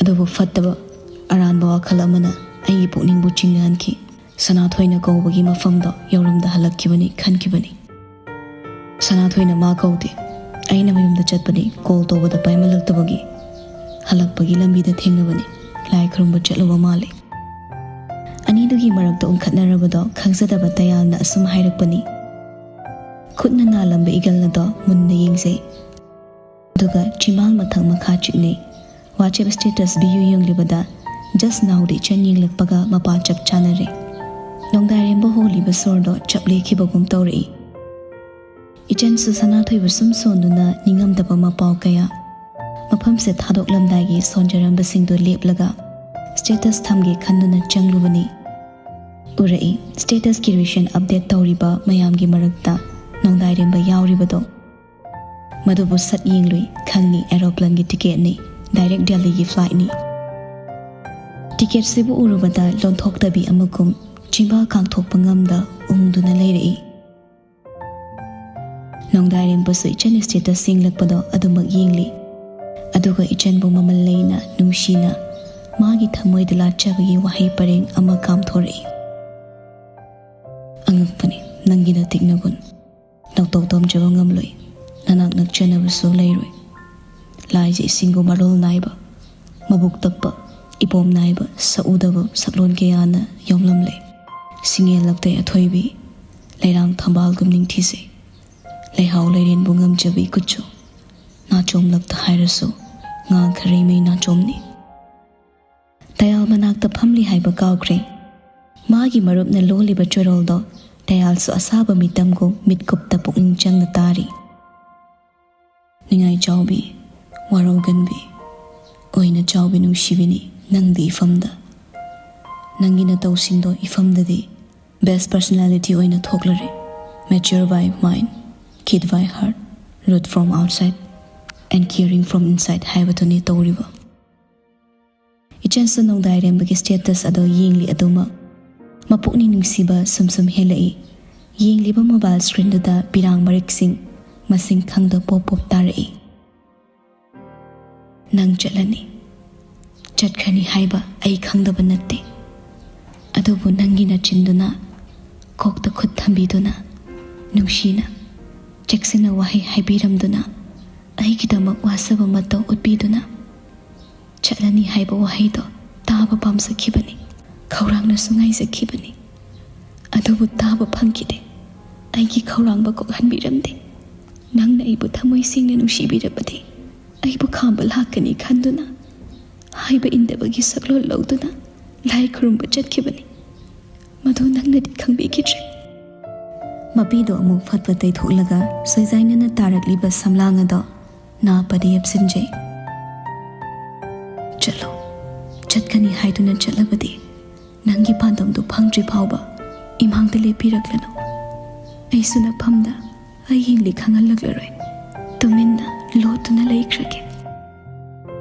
ꯑꯗꯨꯕꯨ ꯐꯠꯇꯕ ꯑꯔꯥꯟꯕ ꯋꯥꯈꯜ ꯑꯃꯅ ꯑꯩꯒꯤ ꯄꯨꯛꯅꯤꯡꯕꯨ ꯆꯤꯡꯅꯍꯟꯈꯤ꯫ ꯁꯅꯥꯊꯣꯏꯅ ꯀꯧꯕꯒꯤ ꯃꯐꯝꯗꯣ ꯌꯧꯔꯝꯗ ꯍꯜꯂꯛꯈꯤꯕꯅꯤ ꯈꯟꯈꯤꯕꯅꯤ꯫ ꯁꯅꯥꯊꯣꯏꯅ ꯃꯥ ꯀꯧꯗꯦ꯫ ꯑꯩꯅ ꯃꯌꯨꯝꯗ ꯆꯠꯄꯅꯤ, ꯀꯣꯜ ꯇꯧꯕꯗ ꯄꯥꯏꯃꯜꯂꯛꯇꯕꯒꯤ꯫ ꯍꯜꯂꯛꯄꯒꯤ ꯂꯝꯕꯤꯗ ꯊꯦꯡꯅꯕꯅꯤ꯫ ꯂꯥꯏ ꯈꯨꯔꯨꯝꯕ ꯆꯠꯂꯨꯕ ꯃꯥꯜꯂꯤ꯫ ꯑꯅꯤꯗꯨꯒꯤ ꯃꯔꯛꯇ ꯎꯪꯈꯠꯅꯔꯕꯗꯣ ꯈꯪꯖꯗꯕ ꯇꯌꯥꯜꯅ ꯑꯁꯨꯝ ꯍꯥꯏꯔꯛꯄꯅꯤ꯫ ꯈꯨꯠꯅ ꯅꯥꯜꯂꯝꯕ ꯏꯒꯜ ꯑꯗꯣ ꯃꯨꯟꯅ ꯌꯦꯡꯖꯩ꯫ ꯑꯗꯨꯒ ꯆꯤꯃꯥꯜ ꯃꯊꯛ ꯃꯈꯥ ꯆꯤꯛꯅꯩ꯫ WhatsApp status view ꯌꯦꯡꯂꯤꯕꯗ just nowꯗ ꯏꯆꯟ ꯌꯦꯡꯂꯛꯄꯒ ꯃꯄꯥ ꯆꯞ ꯆꯥꯅꯔꯦ꯫ ꯅꯣꯡꯗꯥꯏꯔꯦꯝꯕ ꯍꯣꯜꯂꯤꯕ ꯁꯣꯔꯗꯣ ꯆꯞ ꯂꯦꯛꯈꯤꯕꯒꯨꯝ ꯇꯧꯔꯛꯏ꯫ ꯏꯆꯟꯁꯨ ꯁꯅꯥꯊꯣꯏꯕꯨ ꯁꯨꯝ ꯁꯣꯟꯗꯨꯅ ꯅꯤꯡꯉꯝꯗꯕ ꯃꯄꯥꯎ ꯀꯌꯥ꯫ ꯃꯐꯝꯁꯦ ꯊꯥꯗꯣꯛꯂꯝꯗꯥꯏꯒꯤ ꯁꯣꯟꯖꯔꯝꯕꯁꯤꯡꯗꯨ ꯂꯦꯞꯂꯒ status ꯊꯝꯒꯦ ꯈꯟꯗꯨꯅ ꯆꯪꯂꯨꯕꯅꯤ꯫ ꯎꯔꯛꯏ statusꯀꯤ recent update ꯇꯧꯔꯤꯕ ꯃꯌꯥꯝꯒꯤ ꯃꯔꯛꯇ ꯅꯣꯡꯗꯥꯏꯔꯦꯝꯕ ꯌꯥꯎꯔꯤꯕꯗꯣ꯫ ꯃꯗꯨꯕꯨ ꯁꯠ ꯌꯦꯡꯂꯨꯏ, ꯈꯪꯂꯤ aeroplaneꯒꯤ ticketꯅꯤ, direct Delhiꯒꯤ flightꯅꯤ꯫ Ticketꯁꯤꯕꯨ ꯎꯔꯨꯕꯗ ꯂꯣꯟꯊꯣꯛꯇꯕꯤ ꯑꯃꯒꯨꯝ ꯆꯤꯝꯕꯥꯜ ꯀꯥꯡꯊꯣꯛꯄ ꯉꯝꯗ ꯎꯪꯗꯨꯅ ꯂꯩꯔꯛꯏ꯫ ꯅꯣꯡꯗꯥꯏꯔꯦꯝꯕꯁꯨ ꯏꯆꯟ status ꯌꯦꯡꯂꯛꯄꯗꯣ ꯑꯗꯨꯃꯛ ꯌꯦꯡꯂꯤ꯫ ꯑꯗꯨꯒ ꯏꯆꯟꯕꯨ ꯃꯃꯜ ꯂꯩꯅ, ꯅꯨꯡꯁꯤꯅ, ꯃꯥꯒꯤ ꯊꯃꯣꯏꯗ ꯂꯥꯠꯆꯕꯒꯤ ꯋꯥꯍꯩ ꯄꯔꯦꯡ ꯑꯃ ꯀꯥꯝꯊꯣꯔꯛꯏ꯫ ꯑꯉꯛꯄꯅꯤ ꯅꯪꯒꯤ ꯅꯇꯤꯛ ꯅꯒꯨꯟ꯫ ꯅꯧꯇꯧ ꯇꯝꯖꯕ ꯉꯝꯂꯣꯏ꯫ ꯅꯅꯥꯛ ꯅꯛꯆꯅꯕꯁꯨ ꯂꯩꯔꯣꯏ꯫ ꯂꯥꯏꯖ ꯏꯁꯤꯡꯕꯨ ꯃꯔꯣꯜ ꯅꯥꯏꯕ, ꯃꯕꯨꯛ ꯇꯞꯄ, ꯏꯄꯣꯝ ꯅꯥꯏꯕ, ꯁꯛꯎꯗꯕ ꯁꯛꯂꯣꯟ ꯀꯌꯥꯅ ꯌꯣꯝꯂꯝꯂꯦ꯫ ꯁꯤꯡꯉꯦꯜ ꯂꯛꯇꯩ ꯑꯊꯣꯏꯕꯤ, ꯂꯩꯔꯥꯡ ꯊꯝꯕꯥꯜꯒꯨꯝ ꯅꯤꯡꯊꯤꯖꯩ꯫ ꯂꯩꯍꯥꯎ ꯂꯩꯔꯦꯟꯕꯨ ꯉꯝꯖꯕꯤ ꯀꯨꯠꯁꯨ, ꯅꯥꯆꯣꯝ ꯂꯛꯇ ꯍꯥꯏꯔꯁꯨ ꯉꯥ ꯈꯔꯩꯃꯩ ꯅꯥꯆꯣꯝꯅꯤ꯫ ꯇꯌꯥꯜ ꯃꯅꯥꯛꯇ ꯐꯝꯂꯤ ꯍꯥꯏꯕ ꯀꯥꯎꯈ꯭ꯔꯦ꯫ ꯃꯥꯒꯤ ꯃꯔꯨꯞꯅ ꯂꯣꯜꯂꯤꯕ ꯆꯣꯔꯣꯜꯗꯣ ꯇꯌꯥꯜꯁꯨ ꯑꯁꯥꯕ ꯃꯤꯇꯝꯒꯨꯝ ꯃꯤꯠꯀꯨꯞꯇ ꯄꯨꯛꯅꯤꯡ ꯆꯪꯅ ꯇꯥꯔꯤ꯫ ꯅꯤꯡꯉꯥꯏ ꯆꯥꯎꯕꯤ, ꯋꯥꯔꯧꯒꯟꯕꯤ, ꯑꯣꯏꯅ ꯆꯥꯎꯕꯤ ꯅꯨꯡꯁꯤꯕꯤꯅꯤ ꯅꯪꯗꯤ ꯏꯐꯝꯗ꯫ ꯅꯪꯒꯤ ꯅꯇꯧꯁꯤꯡꯗꯣ ꯏꯐꯝꯗꯗꯤ best personality ꯑꯣꯏꯅ ꯊꯣꯛꯂꯔꯦ꯫ Mature by mind, kid by heart, rude from outside, and caring from inside ꯍꯥꯏꯕꯗꯨꯅꯤ ꯇꯧꯔꯤꯕ꯫ ꯏꯆꯟꯁꯨ ꯅꯣꯡꯗꯥꯏꯔꯦꯝꯕꯒꯤ status ꯑꯗꯣ ꯌꯦꯡꯂꯤ ꯑꯗꯨꯃꯛ ꯃꯄꯨꯛꯅꯤꯡ ꯅꯨꯡꯁꯤꯕ ꯁꯨꯝ ꯁꯨꯝ ꯍꯦꯜꯂꯛꯏ꯫ ꯌꯦꯡꯂꯤꯕ mobile screenꯗꯨꯗ ꯄꯤꯔꯥꯡ ꯃꯔꯤꯛꯁꯤꯡ ꯃꯁꯤꯡ ꯈꯪꯗ ꯄꯣꯞ ꯄꯣꯞ ꯇꯥꯔꯛꯏ꯫ ꯅꯪ ꯆꯠꯂꯅꯤ, ꯆꯠꯈ꯭ꯔꯅꯤ ꯍꯥꯏꯕ ꯑꯩ ꯈꯪꯗꯕ ꯅꯠꯇꯦ꯫ ꯑꯗꯨꯕꯨ ꯅꯪꯒꯤ ꯅꯆꯤꯟꯗꯨꯅ ꯀꯣꯛꯇ ꯈꯨꯠ ꯊꯝꯕꯤꯗꯨꯅ, ꯅꯨꯡꯁꯤꯅ, ꯆꯦꯛꯁꯤꯟꯅ ꯋꯥꯍꯩ ꯍꯥꯏꯕꯤꯔꯝꯗꯨꯅ, ꯑꯩꯒꯤꯗꯃꯛ ꯋꯥꯖꯕ ꯃꯇꯧ ꯎꯠꯄꯤꯗꯨꯅ, ꯆꯠꯂꯅꯤ ꯍꯥꯏꯕ ꯋꯥꯍꯩꯗꯣ ꯇꯥꯕ ꯄꯥꯝꯖꯈꯤꯕꯅꯤ, ꯈꯧꯔꯥꯡꯅꯁꯨ ꯉꯥꯏꯖꯈꯤꯕꯅꯤ꯫ ꯑꯗꯨꯕꯨ ꯇꯥꯕ ꯐꯪꯈꯤꯗꯦ꯫ ꯑꯩꯒꯤ ꯈꯧꯔꯥꯡꯕ ꯀꯣꯛꯍꯟꯕꯤꯔꯝꯗꯦ꯫ ꯅꯪꯅ ꯑꯩꯕꯨ ꯊꯃꯣꯏ ꯁꯦꯡꯅ ꯅꯨꯡꯁꯤꯕꯤꯔꯕꯗꯤ, ꯑꯩꯕꯨ ꯈꯥꯝꯕ ꯂꯥꯛꯀꯅꯤ ꯈꯟꯗꯨꯅ, ꯍꯥꯏꯕ ꯏꯟꯗꯕꯒꯤ ꯁꯛꯂꯣꯟ ꯂꯧꯗꯨꯅ ꯂꯥꯏ ꯈꯨꯔꯨꯝꯕ ꯆꯠꯈꯤꯕꯅꯤ꯫ ꯃꯗꯨ ꯅꯪꯅꯗꯤ ꯈꯪꯕꯤꯈꯤꯗ꯭ꯔꯦ꯫ ꯃꯄꯤꯗꯣ ꯑꯃꯨꯛ ꯐꯠ ꯐꯠ ꯇꯩꯊꯣꯛꯂꯒ ꯁꯣꯏꯖꯥꯏꯅꯅ ꯇꯥꯔꯛꯂꯤꯕ ꯁꯝꯂꯥꯡ ꯑꯗꯣ ꯅꯥ ꯄꯗꯤ ꯌꯦꯞꯁꯤꯟꯖꯩ꯫ ꯆꯠꯂꯣ, ꯆꯠꯀꯅꯤ ꯍꯥꯏꯗꯨꯅ ꯆꯠꯂꯕꯗꯤ ꯅꯪꯒꯤ ꯄꯥꯟꯗꯝꯗꯨ ꯐꯪꯗ꯭ꯔꯤ ꯐꯥꯎꯕ ꯏꯃꯥꯡꯗ ꯂꯦꯞꯄꯤꯔꯛꯂꯅꯨ꯫ ꯑꯩꯁꯨ ꯅꯐꯝꯗ ꯑꯩ ꯌꯦꯡꯂꯤ ꯈꯪꯍꯜꯂꯛꯂꯔꯣꯏ꯫ ꯇꯨꯃꯤꯟꯅ ꯂꯣꯠꯇꯨꯅ ꯂꯩꯈ꯭ꯔꯒꯦ꯫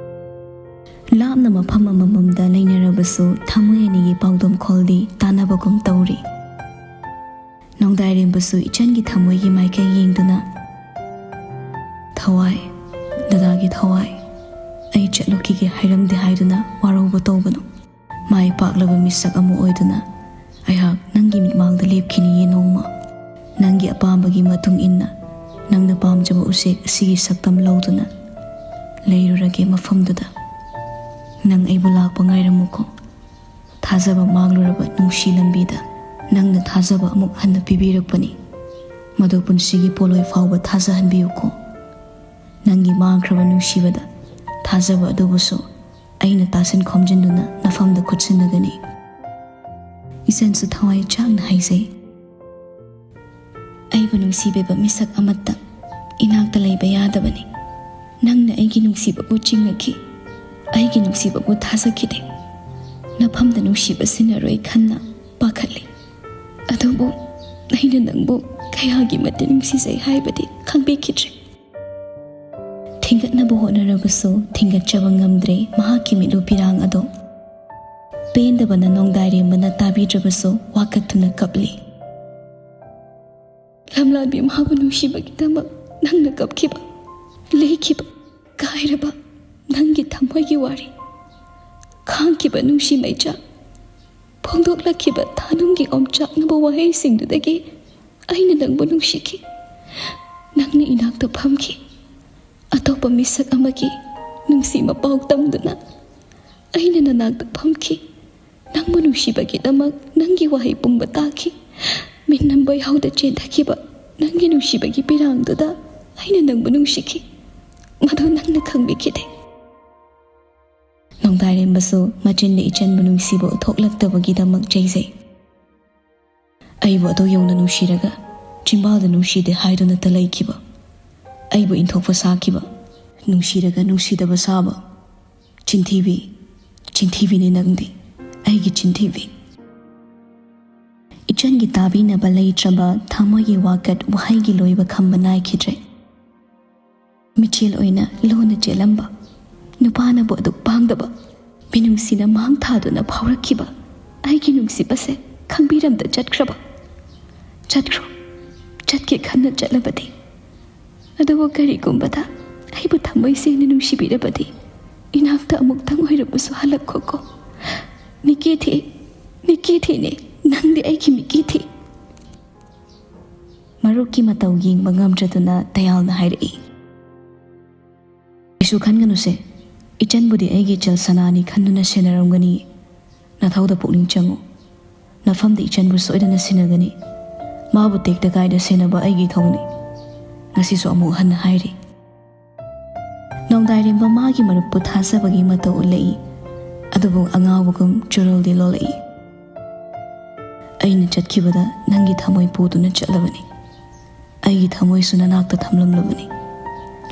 ꯂꯥꯞꯅ ꯃꯐꯝ ꯑꯃꯃꯝꯗ ꯂꯩꯅꯔꯕꯁꯨ ꯊꯃꯣꯏ ꯑꯅꯤꯒꯤ ꯄꯥꯎꯗꯝꯈꯣꯜꯗꯤ ꯇꯥꯟꯅꯕꯒꯨꯝ ꯇꯧꯔꯤ꯫ ꯅꯣꯡꯗꯥꯏꯔꯦꯝꯕꯁꯨ ꯏꯆꯟꯒꯤ ꯊꯃꯣꯏꯒꯤ ꯃꯥꯏꯀꯩ ꯌꯦꯡꯗꯨꯅ, "ꯊꯋꯥꯏ, ꯗꯗꯥꯒꯤ ꯊꯋꯥꯏ, ꯑꯩ ꯆꯠꯂꯨꯈꯤꯒꯦ ꯍꯥꯏꯔꯝꯗꯦ ꯍꯥꯏꯗꯨꯅ ꯋꯥꯔꯧꯕ ꯇꯧꯒꯅꯨ꯫ ꯃꯥꯏ ꯄꯥꯛꯂꯕ ꯃꯤꯁꯛ ꯑꯃ ꯑꯣꯏꯗꯨꯅ ꯑꯩꯍꯥꯛ ꯅꯪꯒꯤ ꯃꯤꯠꯃꯥꯡꯗ ꯂꯦꯞꯈꯤꯅꯤꯌꯦ ꯅꯣꯡꯃ꯫ ꯅꯪꯒꯤ ꯑꯄꯥꯝꯕꯒꯤ ꯃꯇꯨꯡ ꯏꯟꯅ ꯅꯪꯅ ꯄꯥꯝꯖꯕ ꯎꯆꯦꯛ ꯑꯁꯤꯒꯤ ꯁꯛꯇꯝ ꯂꯧꯗꯨꯅ ꯂꯩꯔꯨꯔꯒꯦ ꯃꯐꯝꯗꯨꯗ꯫ ꯅꯪ ꯑꯩꯕꯨ ꯂꯥꯛꯄ ꯉꯥꯏꯔꯝꯃꯨꯀꯣ꯫ ꯊꯥꯖꯕ ꯃꯥꯡꯂꯨꯔꯕ ꯅꯨꯡꯁꯤ ꯂꯝꯕꯤꯗ ꯅꯪꯅ ꯊꯥꯖꯕ ꯑꯃꯨꯛ ꯍꯟꯅ ꯄꯤꯕꯤꯔꯛꯄꯅꯤ꯫ ꯃꯗꯨ ꯄꯨꯟꯁꯤꯒꯤ ꯄꯣꯂꯣꯏ ꯐꯥꯎꯕ ꯊꯥꯖꯍꯟꯕꯤꯌꯨꯀꯣ꯫ ꯅꯪꯒꯤ ꯃꯥꯡꯈ꯭ꯔꯕ ꯅꯨꯡꯁꯤꯕꯗ ꯊꯥꯖꯕ ꯑꯗꯨꯕꯨꯁꯨ ꯑꯩꯅ ꯇꯥꯁꯤꯟ ꯈꯣꯝꯖꯤꯟꯗꯨꯅ ꯅꯐꯝꯗ ꯈꯨꯠꯁꯤꯟꯅꯒꯅꯤ꯫" ꯏꯆꯟꯁꯨ ꯊꯋꯥꯏ ꯆꯥꯛꯅ ꯍꯥꯏꯖꯩ꯫ ꯑꯩꯕꯨ ꯅꯨꯡꯁꯤꯕꯤꯕ ꯃꯤꯁꯛ ꯑꯃꯠꯇ ꯏꯅꯥꯛꯇ ꯂꯩꯕ ꯌꯥꯗꯕꯅꯤ꯫ ꯅꯪꯅ ꯑꯩꯒꯤ ꯅꯨꯡꯁꯤꯕꯕꯨ ꯆꯤꯡꯅꯈꯤ, ꯑꯩꯒꯤ ꯅꯨꯡꯁꯤꯕꯕꯨ ꯊꯥꯖꯈꯤꯗꯦ꯫ ꯅꯐꯝꯗ ꯅꯨꯡꯁꯤꯕ ꯁꯤꯟꯅꯔꯣꯏ ꯈꯟꯅ ꯄꯥꯈꯠꯂꯤ꯫ ꯑꯗꯨꯕꯨ ꯑꯩꯅ ꯅꯪꯕꯨ ꯀꯌꯥꯒꯤ ꯃꯇꯤꯛ ꯅꯨꯡꯁꯤꯖꯩ ꯍꯥꯏꯕꯗꯤ ꯈꯪꯕꯤꯈꯤꯗ꯭ꯔꯦ꯫ ꯊꯤꯡꯒꯠꯅꯕ ꯍꯣꯠꯅꯔꯕꯁꯨ ꯊꯤꯡꯒꯠꯆꯕ ꯉꯝꯗ꯭ꯔꯦ ꯃꯍꯥꯛꯀꯤ ꯃꯤꯠꯂꯨ ꯄꯤꯔꯥꯡ ꯑꯗꯣ꯫ ꯄꯦꯟꯗꯕꯅ ꯅꯣꯡꯗꯥꯏꯔꯦꯝꯕꯅ ꯇꯥꯕꯤꯗ꯭ꯔꯕꯁꯨ ꯋꯥꯀꯠꯇꯨꯅ ꯀꯞꯂꯤ꯫ ꯂꯝꯂꯥꯟꯕꯤ ꯃꯍꯥꯛꯄꯨ ꯅꯨꯡꯁꯤꯕꯒꯤꯗꯃꯛ ꯅꯪꯅ ꯀꯞꯈꯤꯕ, ꯂꯩꯈꯤꯕ, ꯀꯥꯏꯔꯕ ꯅꯪꯒꯤ ꯊꯃꯣꯏꯒꯤ ꯋꯥꯔꯤ, ꯈꯥꯡꯈꯤꯕ ꯅꯨꯡꯁꯤ ꯃꯩꯆꯥꯛ, ꯐꯣꯡꯗꯣꯛꯂꯛꯈꯤꯕ ꯊꯥꯅꯨꯡꯒꯤ ꯑꯣꯝꯆꯥꯛꯅꯕ ꯋꯥꯍꯩꯁꯤꯡꯗꯨꯗꯒꯤ ꯑꯩꯅ ꯅꯪꯕꯨ ꯅꯨꯡꯁꯤꯈꯤ꯫ ꯅꯪꯅ ꯏꯅꯥꯛꯇ ꯐꯝꯈꯤ꯫ ꯑꯇꯣꯞꯄ ꯃꯤꯁꯛ ꯑꯃꯒꯤ ꯅꯨꯡꯁꯤ ꯃꯄꯥꯎ ꯇꯝꯗꯨꯅ ꯑꯩꯅ ꯅꯅꯥꯛꯇ ꯐꯝꯈꯤ꯫ ꯅꯪꯕꯨ ꯅꯨꯡꯁꯤꯕꯒꯤꯗꯃꯛ ꯅꯪꯒꯤ ꯋꯥꯍꯩ ꯄꯨꯝꯕ ꯇꯥꯈꯤ꯫ ꯃꯤꯠ ꯅꯝꯕ ꯌꯥꯎꯗ ꯆꯦꯟꯊꯈꯤꯕ ꯅꯪꯒꯤ ꯅꯨꯡꯁꯤꯕꯒꯤ ꯄꯤꯔꯥꯡꯗꯨꯗ ꯑꯩꯅ ꯅꯪꯕꯨ ꯅꯨꯡꯁꯤꯈꯤ꯫ ꯃꯗꯨ ꯅꯪꯅ ꯈꯪꯕꯤꯈꯤꯗꯦ꯫ ꯅꯣꯡꯗꯥꯏꯔꯦꯝꯕꯁꯨ ꯃꯆꯤꯟꯗ ꯏꯆꯟꯕꯨ ꯅꯨꯡꯁꯤꯕ ꯎꯠꯊꯣꯛꯂꯛꯇꯕꯒꯤꯗꯃꯛ ꯆꯩꯖꯩ꯫ ꯑꯩꯕꯨ ꯑꯗꯨ ꯌꯧꯅ ꯅꯨꯡꯁꯤꯔꯒ ꯆꯤꯝꯕꯥꯜꯗ ꯅꯨꯡꯁꯤꯗꯦ ꯍꯥꯏꯗꯨꯅꯇ ꯂꯩꯈꯤꯕ, ꯑꯩꯕꯨ ꯏꯟꯊꯣꯛꯄ ꯁꯥꯈꯤꯕ, ꯅꯨꯡꯁꯤꯔꯒ ꯅꯨꯡꯁꯤꯗꯕ ꯁꯥꯕ, ꯆꯤꯟꯊꯤꯕꯤ, ꯆꯤꯟꯊꯤꯕꯤꯅꯤ ꯅꯪꯗꯤ, ꯑꯩꯒꯤ ꯆꯤꯟꯊꯤꯕꯤ꯫ ꯏꯆꯟꯒꯤ ꯇꯥꯕꯤꯅꯕ ꯂꯩꯇ꯭ꯔꯕ ꯊꯃꯣꯏꯒꯤ ꯋꯥꯀꯠ ꯋꯥꯍꯩꯒꯤ ꯂꯣꯏꯕ ꯈꯝꯕ ꯅꯥꯏꯈꯤꯗ꯭ꯔꯦ꯫ ꯃꯤꯆꯦꯜ ꯑꯣꯏꯅ ꯂꯣꯟꯅ ꯆꯦꯜꯂꯝꯕ, ꯅꯨꯄꯥꯅꯕꯨ ꯑꯗꯨꯛ ꯄꯥꯡꯗꯕ, ꯃꯤꯅꯨꯡꯁꯤꯅ ꯃꯥꯡ ꯊꯥꯗꯨꯅ ꯐꯥꯎꯔꯛꯈꯤꯕ ꯑꯩꯒꯤ ꯅꯨꯡꯁꯤꯕꯁꯦ ꯈꯪꯕꯤꯔꯝꯗ ꯆꯠꯈ꯭ꯔꯕ? ꯆꯠꯈ꯭ꯔꯣ, ꯆꯠꯀꯦ ꯈꯟꯅ ꯆꯠꯂꯕꯗꯤ꯫ ꯑꯗꯨꯕꯨ ꯀꯔꯤꯒꯨꯝꯕꯗ ꯑꯩꯕꯨ ꯊꯃꯣꯏ ꯁꯦꯡꯅ ꯅꯨꯡꯁꯤꯕꯤꯔꯕꯗꯤ, ꯏꯅꯥꯛꯇ ꯑꯃꯨꯛꯇꯪ ꯑꯣꯏꯔꯕꯁꯨ ꯍꯜꯂꯛꯈꯣꯀꯣ꯫ ꯃꯤꯀꯤꯊꯤ, ꯃꯤꯀꯤꯊꯤꯅꯦ, ꯅꯪꯗꯤ ꯑꯩꯒꯤ ꯃꯤꯀꯤꯊꯤ꯫ ꯃꯔꯨꯞꯀꯤ ꯃꯇꯧ ꯌꯦꯡꯕ ꯉꯝꯗ꯭ꯔꯗꯨꯅ ꯇꯌꯥꯜꯅ ꯍꯥꯏꯔꯛꯏ꯫ ꯀꯩꯁꯨ ꯈꯟꯒꯅꯨꯁꯦ, ꯏꯆꯟꯕꯨꯗꯤ ꯑꯩꯒꯤ ꯏꯆꯜ ꯁꯅꯥꯅꯤ ꯈꯟꯗꯨꯅ ꯁꯦꯟꯅꯔꯝꯒꯅꯤ꯫ ꯅꯊꯧꯗ ꯄꯨꯛꯅꯤꯡ ꯆꯪꯉꯨ꯫ ꯅꯐꯝꯗ ꯏꯆꯟꯕꯨ ꯁꯣꯏꯗꯅ ꯁꯤꯟꯅꯒꯅꯤ꯫ ꯃꯥꯕꯨ ꯇꯦꯛꯇ ꯀꯥꯏꯗ ꯁꯦꯟꯅꯕ ꯑꯩꯒꯤ ꯏꯊꯧꯅꯤ꯫ ꯉꯁꯤꯁꯨ ꯑꯃꯨꯛ ꯍꯟꯅ ꯍꯥꯏꯔꯤ꯫ ꯅꯣꯡꯗꯥꯏꯔꯦꯝꯕ ꯃꯥꯒꯤ ꯃꯔꯨꯞꯄꯨ ꯊꯥꯖꯕꯒꯤ ꯃꯇꯧ ꯎꯠꯂꯛꯏ꯫ ꯑꯗꯨꯕꯨ ꯑꯉꯥꯎꯕꯒꯨꯝ ꯆꯨꯔꯣꯜꯗꯤ ꯂꯣꯜꯂꯛꯏ꯫ ꯑꯩꯅ ꯆꯠꯈꯤꯕꯗ ꯅꯪꯒꯤ ꯊꯃꯣꯏ ꯄꯨꯗꯨꯅ ꯆꯠꯂꯕꯅꯤ꯫ ꯑꯩꯒꯤ ꯊꯃꯣꯏꯁꯨ ꯅꯅꯥꯛꯇ ꯊꯝꯂꯝꯂꯕꯅꯤ꯫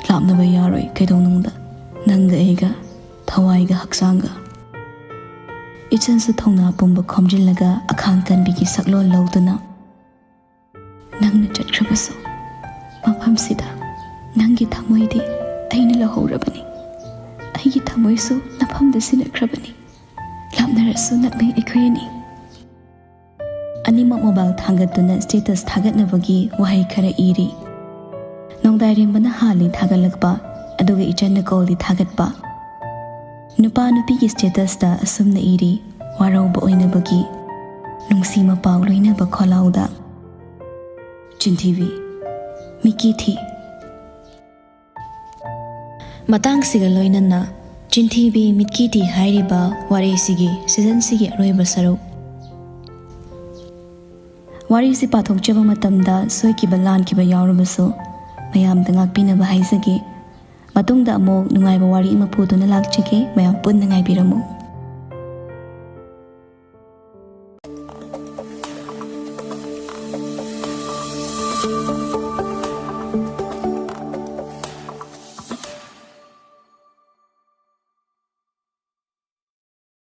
ꯂꯥꯞꯅꯕ ꯌꯥꯔꯣꯏ ꯀꯩꯗꯧꯅꯨꯡꯗ, ꯅꯪꯒ ꯑꯩꯒ, ꯊꯋꯥꯏꯒ ꯍꯛꯆꯥꯡꯒ꯫ ꯏꯆꯟꯁꯨ ꯊꯧꯅꯥ ꯄꯨꯝꯕ ꯈꯣꯝꯖꯤꯜꯂꯒ ꯑꯈꯥꯡ ꯀꯟꯕꯤꯒꯤ ꯁꯛꯂꯣꯟ ꯂꯧꯗꯨꯅ ꯅꯪꯅ ꯆꯠꯈ꯭ꯔꯕꯁꯨ, ꯃꯐꯝꯁꯤꯗ ꯅꯪꯒꯤ ꯊꯃꯣꯏꯗꯤ ꯑꯩꯅ ꯂꯧꯍꯧꯔꯕꯅꯤ꯫ ꯑꯩꯒꯤ ꯊꯃꯣꯏꯁꯨ ꯅꯐꯝꯗ ꯁꯤꯟꯅꯈ꯭ꯔꯕꯅꯤ꯫ ꯂꯥꯞꯅꯔꯁꯨ ꯅꯛꯅꯩ ꯑꯩꯈꯣꯏ ꯑꯅꯤ꯫ ꯑꯅꯤꯃꯛ ꯃꯣꯕꯥꯏꯜ ꯊꯥꯡꯒꯠꯇꯨꯅ ꯁ꯭ꯇꯦꯇꯁ ꯊꯥꯒꯠꯅꯕꯒꯤ ꯋꯥꯍꯩ ꯈꯔ ꯏꯔꯤ꯫ ꯅꯣꯡꯗꯥꯏꯔꯦꯝꯕꯅ ꯍꯥꯜꯂꯤ ꯊꯥꯒꯠꯂꯛꯄ, ꯑꯗꯨꯒ ꯏꯆꯟꯅ ꯀꯣꯜꯗꯤ ꯊꯥꯒꯠꯄ꯫ ꯅꯨꯄꯥ ꯅꯨꯄꯤꯒꯤ ꯁ꯭ꯇꯦꯇꯁꯇ ꯑꯁꯨꯝꯅ ꯏꯔꯤ, ꯋꯥꯔꯧꯕ ꯑꯣꯏꯅꯕꯒꯤ, ꯅꯨꯡꯁꯤ ꯃꯄꯥꯎ ꯂꯣꯏꯅꯕ ꯈꯣꯜꯂꯥꯎꯗ꯫ ꯆꯤꯟꯊꯤꯕꯤ, ꯃꯤꯠꯀꯤ ꯊꯤ꯫ ꯃꯇꯥꯡꯁꯤꯒ ꯂꯣꯏꯅꯅ ꯆꯤꯟꯊꯤꯕꯤ ꯃꯤꯠꯀꯤ ꯊꯤ ꯍꯥꯏꯔꯤꯕ ꯋꯥꯔꯤꯁꯤꯒꯤ ꯁꯤꯖꯟꯁꯤꯒꯤ ꯑꯔꯣꯏꯕ ꯁꯔꯨꯛ꯫ ꯋꯥꯔꯤꯁꯤ ꯄꯥꯊꯣꯛꯆꯕ ꯃꯇꯝꯗ ꯁꯣꯏꯈꯤꯕ ꯂꯥꯟꯈꯤꯕ ꯌꯥꯎꯔꯕꯁꯨ ꯃꯌꯥꯝꯗ ꯉꯥꯛꯄꯤꯅꯕ ꯍꯥꯏꯖꯒꯦ꯫ ꯃꯇꯨꯡꯗ ꯑꯃꯨꯛ ꯅꯨꯡꯉꯥꯏꯕ ꯋꯥꯔꯤ ꯑꯃ ꯄꯨꯗꯨꯅ ꯂꯥꯛꯆꯒꯦ꯫ ꯃꯌꯥꯝ ꯄꯨꯟꯅ ꯉꯥꯏꯕꯤꯔꯝꯃꯨ꯫